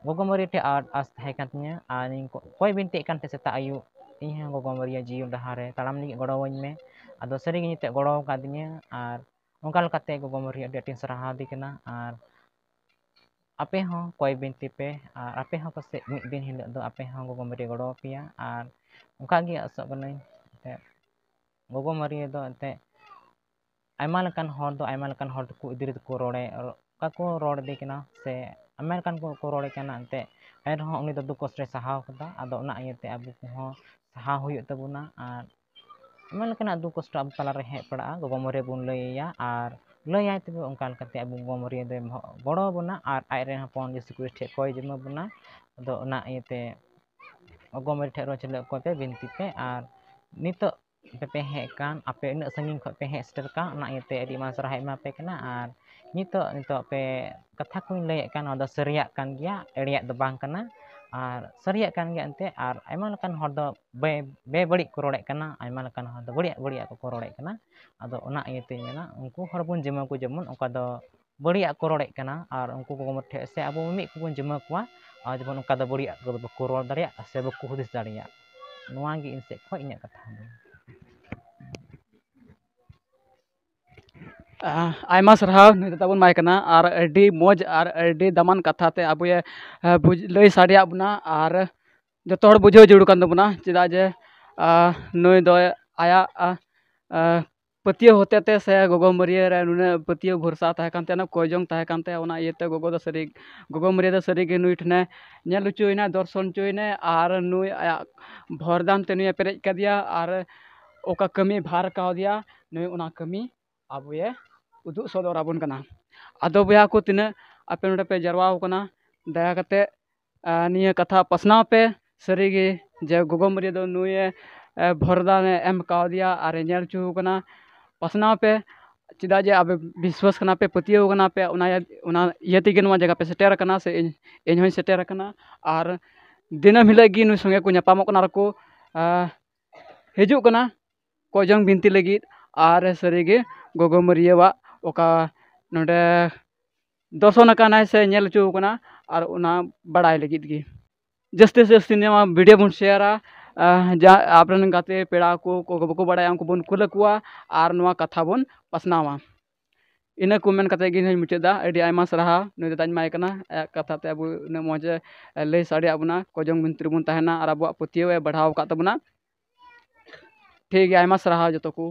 ᱜᱚᱜᱚ ᱢᱟᱹᱨᱤ ᱴᱷᱮᱡ ᱟᱸᱴ ᱟᱸᱥ ᱛᱟᱦᱮᱸ ᱠᱟᱱ ᱛᱤᱧᱟᱹ᱾ ᱟᱨ ᱤᱧ ᱠᱚ-, ᱠᱚᱭ ᱵᱤᱱᱛᱤᱭᱮᱫ ᱠᱟᱱ ᱛᱟᱦᱮᱸ ᱥᱮᱛᱟᱜ ᱟᱹᱭᱩᱵ, "ᱤᱧ ᱦᱚᱸ ᱜᱚᱜᱚ ᱢᱟᱹᱨᱤᱭᱟᱜ ᱡᱤᱭᱚᱱ ᱰᱟᱦᱟᱨ ᱨᱮ ᱛᱟᱲᱟᱢ ᱞᱟᱹᱜᱤᱫ ᱜᱚᱲᱚᱣᱟᱹᱧ ᱢᱮ᱾" ᱟᱫᱚ ᱥᱟᱹᱨᱤᱜᱮ ᱱᱤᱛᱚᱜ ᱜᱚᱲᱚ ᱟᱠᱟᱫᱤᱧᱟᱹ᱾ ᱟᱨ ᱚᱱᱠᱟ ᱞᱮᱠᱟᱛᱮ ᱜᱚᱜᱚ ᱢᱟᱹᱨᱤ ᱟᱹᱰᱤ ᱟᱸᱴᱤᱧ ᱥᱟᱨᱦᱟᱣ ᱫᱮ ᱠᱟᱱᱟ᱾ ᱟᱨ ᱟᱯᱮ ᱦᱚᱸ ᱠᱚᱭ ᱵᱤᱱᱛᱤ ᱯᱮ, ᱟᱨ ᱟᱯᱮ ᱦᱚᱸ ᱯᱟᱥᱮᱡ ᱢᱤᱫ ᱫᱤᱱ ᱦᱤᱞᱳᱜ ᱫᱚ ᱟᱯᱮ ᱦᱚᱸ ᱜᱚᱜᱚ ᱢᱟᱹᱨᱤ ᱜᱚᱲᱚ ᱟᱯᱮᱭᱟ᱾ ᱟᱨ ᱚᱱᱠᱟ ᱜᱮ ᱟᱥᱚᱜ ᱠᱟᱹᱱᱟᱹᱧ, ᱮᱱᱛᱮᱫ ᱜᱚᱜᱚ ᱢᱟᱹᱨᱤ ᱫᱚ ᱮᱱᱛᱮᱫ ᱟᱭᱢᱟ ᱞᱮᱠᱟᱱ ᱦᱚᱲ ᱫᱚ ᱟᱭᱢᱟ ᱞᱮᱠᱟᱱ ᱦᱚᱲ ᱫᱚᱠᱚ ᱤᱫᱤ ᱨᱮᱫᱚ ᱠᱚ ᱨᱚᱲᱮ, ᱨᱚ-, ᱚᱱᱠᱟ ᱠᱚ ᱨᱚᱲ ᱤᱫᱤ ᱠᱟᱱᱟ ᱥᱮ ᱟᱭᱢᱟ ᱞᱮᱠᱟᱱ ᱠᱚ ᱠᱚ ᱨᱚᱲᱮ ᱠᱟᱱᱟ ᱮᱱᱛᱮᱫ, ᱮᱱ ᱨᱮᱦᱚᱸ ᱩᱱᱤ ᱫᱚ ᱫᱩᱠ ᱠᱚᱥᱴᱚᱭ ᱥᱟᱦᱟᱣ ᱠᱟᱫᱟ᱾ ᱟᱫᱚ ᱚᱱᱟ ᱤᱭᱟᱹᱛᱮ ᱟᱵᱚ ᱠᱚᱦᱚᱸ ᱥᱟᱦᱟᱣ ᱦᱩᱭᱩᱜ ᱛᱟᱵᱚᱱᱟ᱾ ᱟᱨ ᱟᱭᱢᱟ ᱞᱮᱠᱟᱱᱟᱜ ᱫᱩᱠ ᱠᱚᱥᱴᱚ ᱟᱵᱚ ᱛᱟᱞᱟᱨᱮ ᱦᱮᱡ ᱯᱟᱲᱟᱜᱼᱟ, ᱜᱚᱜᱚ ᱢᱟᱹᱨᱤᱭᱟᱹ ᱵᱚᱱ ᱞᱟᱹᱭ ᱟᱭᱟ ᱟᱨ ᱞᱟᱹᱭᱟᱭ ᱛᱚᱵᱮ ᱚᱱᱠᱟ ᱞᱮᱠᱟᱛᱮ ᱟᱵᱚ ᱜᱚᱜᱚ ᱢᱟᱹᱨᱤᱭᱟᱹ ᱫᱚᱭ ᱜᱚᱲᱚ ᱟᱵᱚᱱᱟ ᱟᱨ ᱟᱡ ᱨᱮᱱ ᱦᱚᱯᱚᱱ ᱡᱤᱥᱩ ᱠᱷᱨᱤᱥᱴ ᱴᱷᱮᱱ ᱠᱚᱭ ᱡᱚᱢᱟ ᱵᱚᱱᱟ᱾ ᱟᱫᱚ ᱚᱱᱟ ᱤᱭᱟᱹᱛᱮ ᱜᱚᱜᱚ ᱢᱟᱹᱨᱤᱭᱟᱹ ᱴᱷᱮᱱ ᱨᱚᱲ ᱪᱟᱹᱞᱩ ᱚᱠᱚᱭ ᱯᱮ ᱵᱤᱱᱛᱤ ᱯᱮ᱾ ᱟᱨ ᱱᱤᱛᱚᱜ ᱟᱯᱮ ᱯᱮ ᱦᱮᱡ ᱟᱠᱟᱱ, ᱟᱯᱮ ᱩᱱᱟᱹᱜ ᱥᱟᱺᱜᱤᱧ ᱠᱷᱚᱱ ᱯᱮ ᱦᱮᱡ ᱥᱮᱴᱮᱨ ᱟᱠᱟᱱ, ᱚᱱᱟ ᱤᱭᱟᱹᱛᱮ ᱟᱹᱰᱤ ᱟᱭᱢᱟ ᱥᱟᱨᱦᱟᱣ ᱮᱢᱟ ᱯᱮ ᱠᱟᱱᱟ᱾ ᱟᱨ ᱱᱤᱛᱚᱜ ᱱᱤᱛᱚᱜ ᱯᱮ ᱠᱟᱛᱷᱟ ᱠᱚᱧ ᱞᱟᱹᱭᱮᱫ ᱠᱟᱱ, ᱱᱚᱣᱟ ᱫᱚ ᱥᱟᱹᱨᱤᱭᱟᱜ ᱠᱟᱱ ᱜᱮᱭᱟ, ᱮᱲᱮᱭᱟᱜ ᱫᱚ ᱵᱟᱝ ᱠᱟᱱᱟ᱾ ᱟᱨ ᱥᱟᱹᱨᱤᱭᱟᱜ ᱠᱟᱱ ᱜᱮᱭᱟ ᱮᱱᱛᱮ᱾ ᱟᱨ ᱟᱭᱢᱟ ᱞᱮᱠᱟᱱ ᱦᱚᱲ ᱫᱚ ᱵᱮ ᱵᱮᱵᱟᱹᱲᱤᱡ ᱠᱚ ᱨᱚᱲᱮᱫ ᱠᱟᱱᱟ, ᱟᱭᱢᱟ ᱞᱮᱠᱟᱱ ᱦᱚᱲ ᱫᱚ ᱵᱟᱹᱲᱤᱡ ᱵᱟᱹᱲᱤᱡᱟᱜ ᱠᱚᱠᱚ ᱨᱚᱲᱮᱫ ᱠᱟᱱᱟ᱾ ᱟᱫᱚ ᱚᱱᱟ ᱤᱭᱟᱹᱛᱮᱧ ᱢᱮᱱᱟ, ᱩᱱᱠᱩ ᱦᱚᱲ ᱵᱚᱱ ᱡᱤᱢᱟᱹ ᱠᱚ ᱡᱮᱢᱚᱱ ᱚᱱᱠᱟ ᱫᱚ ᱵᱟᱹᱲᱤᱡᱟᱜ ᱠᱚ ᱨᱚᱲᱮᱫ ᱠᱟᱱᱟ, ᱟᱨ ᱩᱱᱠᱩ ᱠᱚ ᱴᱷᱮᱱ ᱥᱮ ᱟᱵᱚ ᱢᱤᱢᱤᱫ ᱠᱚᱵᱚᱱ ᱡᱤᱢᱟᱹ ᱠᱚᱣᱟ, ᱟᱨ ᱡᱮᱢᱚᱱ ᱚᱱᱠᱟ ᱫᱚ ᱵᱟᱹᱲᱤᱡᱟᱜ ᱠᱚᱫᱚ ᱵᱟᱠᱚ ᱨᱚᱲ ᱫᱟᱲᱮᱭᱟᱜ ᱥᱮ ᱵᱟᱠᱚ ᱦᱩᱫᱤᱥ ᱫᱟᱲᱮᱭᱟᱜ᱾ ᱱᱚᱣᱟ ᱜᱮ ᱤᱧ ᱥᱮᱫ ᱠᱷᱚᱱ ᱤᱧᱟᱹᱜ ᱠᱟᱛᱷᱟ ᱫᱚ᱾ ᱟᱭᱢᱟ ᱥᱟᱨᱦᱟᱣ ᱱᱩᱭ ᱫᱟᱫᱟ ᱵᱚᱱ ᱮᱢᱟᱭ ᱠᱟᱱᱟ, ᱟᱨ ᱟᱹᱰᱤ ᱢᱚᱡᱽ ᱟᱨ ᱟᱹᱰᱤ ᱫᱟᱢᱟᱱ ᱠᱟᱛᱷᱟ ᱛᱮ ᱟᱵᱚᱭᱮ, ᱟᱸ, ᱵᱩᱡᱽ-, ᱞᱟᱹᱭ ᱥᱟᱰᱮᱭᱟᱫ ᱵᱚᱱᱟ᱾ ᱟᱨ ᱡᱚᱛᱚ ᱦᱚᱲ ᱵᱩᱡᱷᱟᱹᱣ ᱡᱟᱹᱨᱩᱲ ᱠᱟᱱ ᱛᱟᱵᱚᱱᱟ, ᱪᱮᱫᱟᱜ ᱡᱮ, ᱟᱸ, ᱱᱩᱭ ᱫᱚ ᱟᱭᱟᱜ, ᱟᱸ, ᱟᱸ, ᱯᱟᱹᱛᱭᱟᱹᱣ ᱦᱚᱛᱮ ᱛᱮ ᱥᱮ ᱜᱚᱜᱚ ᱢᱟᱹᱨᱤᱭᱟᱹ ᱨᱮ ᱱᱩᱱᱟᱹᱜ ᱯᱟᱹᱛᱭᱟᱹᱣ ᱵᱷᱚᱨᱥᱟ ᱛᱟᱦᱮᱸ ᱠᱟᱱ ᱛᱟᱭᱟ, ᱠᱚᱭ ᱡᱚᱝ ᱛᱟᱦᱮᱸ ᱠᱟᱱ ᱛᱟᱭᱟ, ᱚᱱᱟ ᱤᱭᱟᱹᱛᱮ ᱜᱚᱜᱚ ᱫᱚ ᱥᱟᱹᱨᱤ, ᱜᱚᱜᱚ ᱢᱟᱹᱨᱤᱭᱟᱹ ᱫᱚ ᱥᱟᱹᱨᱤᱜᱮ ᱱᱩᱭ ᱴᱷᱮᱱᱮ ᱧᱮᱞ ᱦᱚᱪᱚᱭᱮᱱᱟ, ᱫᱚᱨᱥᱚᱱ ᱦᱚᱪᱚᱭᱮᱱᱟ, ᱟᱨ ᱱᱩᱭ ᱟᱭᱟᱜ ᱵᱷᱚᱨᱫᱟᱱ ᱛᱮ ᱱᱩᱭᱮ ᱯᱮᱨᱮᱡ ᱠᱟᱫᱮᱭᱟ, ᱟᱨ ᱚᱠᱟ ᱠᱟᱹᱢᱤ ᱵᱷᱟᱨ ᱠᱟᱣᱫᱮᱭᱟ, ᱱᱩᱭ ᱚᱱᱟ ᱠᱟᱹᱢᱤ ᱟᱵᱚᱭᱮ ᱩᱫᱩᱜ ᱥᱚᱫᱚᱨ ᱟᱵᱚᱱ ᱠᱟᱱᱟ᱾ ᱟᱫᱚ ᱵᱚᱭᱦᱟ ᱠᱚ, ᱛᱤᱱᱟᱹᱜ ᱟᱯᱮ ᱱᱚᱰᱮ ᱯᱮ ᱡᱟᱨᱣᱟ ᱟᱠᱟᱱᱟ, ᱫᱟᱭᱟ ᱠᱟᱛᱮ, ᱟᱨ ᱱᱤᱭᱟᱹ ᱠᱟᱛᱷᱟ ᱯᱟᱥᱱᱟᱣ ᱯᱮ, ᱥᱟᱹᱨᱤᱜᱮ ᱡᱮ ᱜᱚᱜᱚ ᱢᱟᱹᱨᱤᱭᱟᱹ ᱫᱚ ᱱᱩᱭᱮ, ᱮ, ᱵᱷᱚᱨᱫᱟᱱᱮ ᱮᱢ ᱠᱟᱣᱫᱮᱭᱟ ᱟᱨᱮ ᱧᱮᱞ ᱦᱚᱪᱚ ᱟᱠᱟᱱᱟ᱾ ᱯᱟᱥᱱᱟᱣ ᱯᱮ, ᱪᱮᱫᱟᱜ ᱡᱮ ᱟᱯᱮ ᱵᱤᱥᱣᱟᱥ ᱠᱟᱱᱟ ᱯᱮ, ᱯᱟᱹᱛᱭᱟᱹᱣ ᱠᱟᱱᱟ ᱯᱮ, ᱚᱱᱟ, ᱚᱱᱟ ᱤᱭᱟᱹ ᱛᱮᱜᱮ ᱱᱚᱣᱟ ᱡᱟᱭᱜᱟ ᱯᱮ ᱥᱮᱴᱮᱨ ᱟᱠᱟᱱᱟ, ᱥᱮ ᱤᱧ, ᱤᱧ ᱦᱚᱸᱧ ᱥᱮᱴᱮᱨ ᱟᱠᱟᱱᱟ᱾ ᱟᱨ ᱫᱤᱱᱟᱹᱢ ᱦᱤᱞᱳᱜ ᱜᱮ ᱱᱩᱭ ᱥᱚᱸᱜᱮ ᱠᱚ ᱧᱟᱯᱟᱢᱚᱜ ᱠᱟᱱᱟ ᱟᱨ ᱠᱚ, ᱟ, ᱦᱤᱡᱩᱜ ᱠᱟᱱᱟ ᱠᱚᱭ ᱡᱚᱝ ᱵᱤᱱᱛᱤ ᱞᱟᱹᱜᱤᱫ᱾ ᱟᱨ ᱥᱟᱹᱨᱤᱜᱮ ᱜᱚᱜᱚ ᱢᱟᱹᱨᱤᱭᱟᱹᱣᱟᱜ ᱚᱠᱟ ᱱᱚᱰᱮ ᱫᱚᱨᱥᱚᱱ ᱟᱠᱟᱱᱟᱭ ᱥᱮ ᱧᱮᱞ ᱦᱚᱪᱚ ᱟᱠᱟᱱᱟ, ᱟᱨ ᱚᱱᱟ ᱵᱟᱲᱟᱭ ᱞᱟᱹᱜᱤᱫ ᱜᱮ᱾ ᱡᱟᱹᱥᱛᱤ ᱥᱮ ᱡᱟᱹᱥᱛᱤ ᱱᱚᱣᱟ ᱵᱷᱤᱰᱤᱭᱳ ᱵᱚᱱ ᱥᱮᱭᱟᱨᱟ, ᱟᱨ ᱡᱟ ᱟᱯᱮᱨᱮᱱ ᱜᱟᱛᱮ ᱯᱮᱲᱟ ᱠᱚ, ᱠᱚ ᱵᱟᱠᱚ ᱵᱟᱲᱟᱭᱟ, ᱩᱱᱠᱩ ᱵᱚᱱ ᱠᱩᱞ ᱟᱠᱚᱣᱟ ᱟᱨ ᱱᱚᱣᱟ ᱠᱟᱛᱷᱟ ᱵᱚᱱ ᱯᱟᱥᱱᱟᱣᱟ᱾ ᱤᱱᱟᱹ ᱠᱚ ᱢᱮᱱ ᱠᱟᱛᱮ ᱜᱮ ᱤᱧ ᱦᱚᱧ ᱢᱩᱪᱟᱹᱫ ᱮᱫᱟ᱾ ᱟᱹᱰᱤ ᱟᱭᱢᱟ ᱥᱟᱨᱦᱟᱣ ᱱᱩᱭ ᱫᱟᱫᱟᱧ ᱮᱢᱟᱭ ᱠᱟᱱᱟ, ᱟᱭᱟᱜ ᱠᱟᱛᱷᱟ ᱛᱮ ᱟᱵᱚ ᱩᱱᱟᱹᱜ ᱢᱚᱡᱽ ᱮ ᱞᱟᱹᱭ ᱥᱟᱰᱮᱭᱟᱜ ᱵᱚᱱᱟ, ᱠᱚᱭ ᱡᱚᱝ ᱵᱤᱱᱛᱤ ᱨᱮᱵᱚᱱ ᱛᱟᱦᱮᱱᱟ ᱟᱨ ᱟᱵᱚᱣᱟᱜ ᱯᱟᱹᱛᱭᱟᱹᱣ ᱮ ᱵᱟᱲᱦᱟᱣ ᱟᱠᱟᱫ ᱛᱟᱵᱚᱱᱟ᱾ ᱴᱷᱤᱠ ᱜᱮᱭᱟ, ᱟᱭᱢᱟ ᱥᱟᱨᱦᱟᱣ ᱡᱚᱛᱚ ᱠᱚ᱾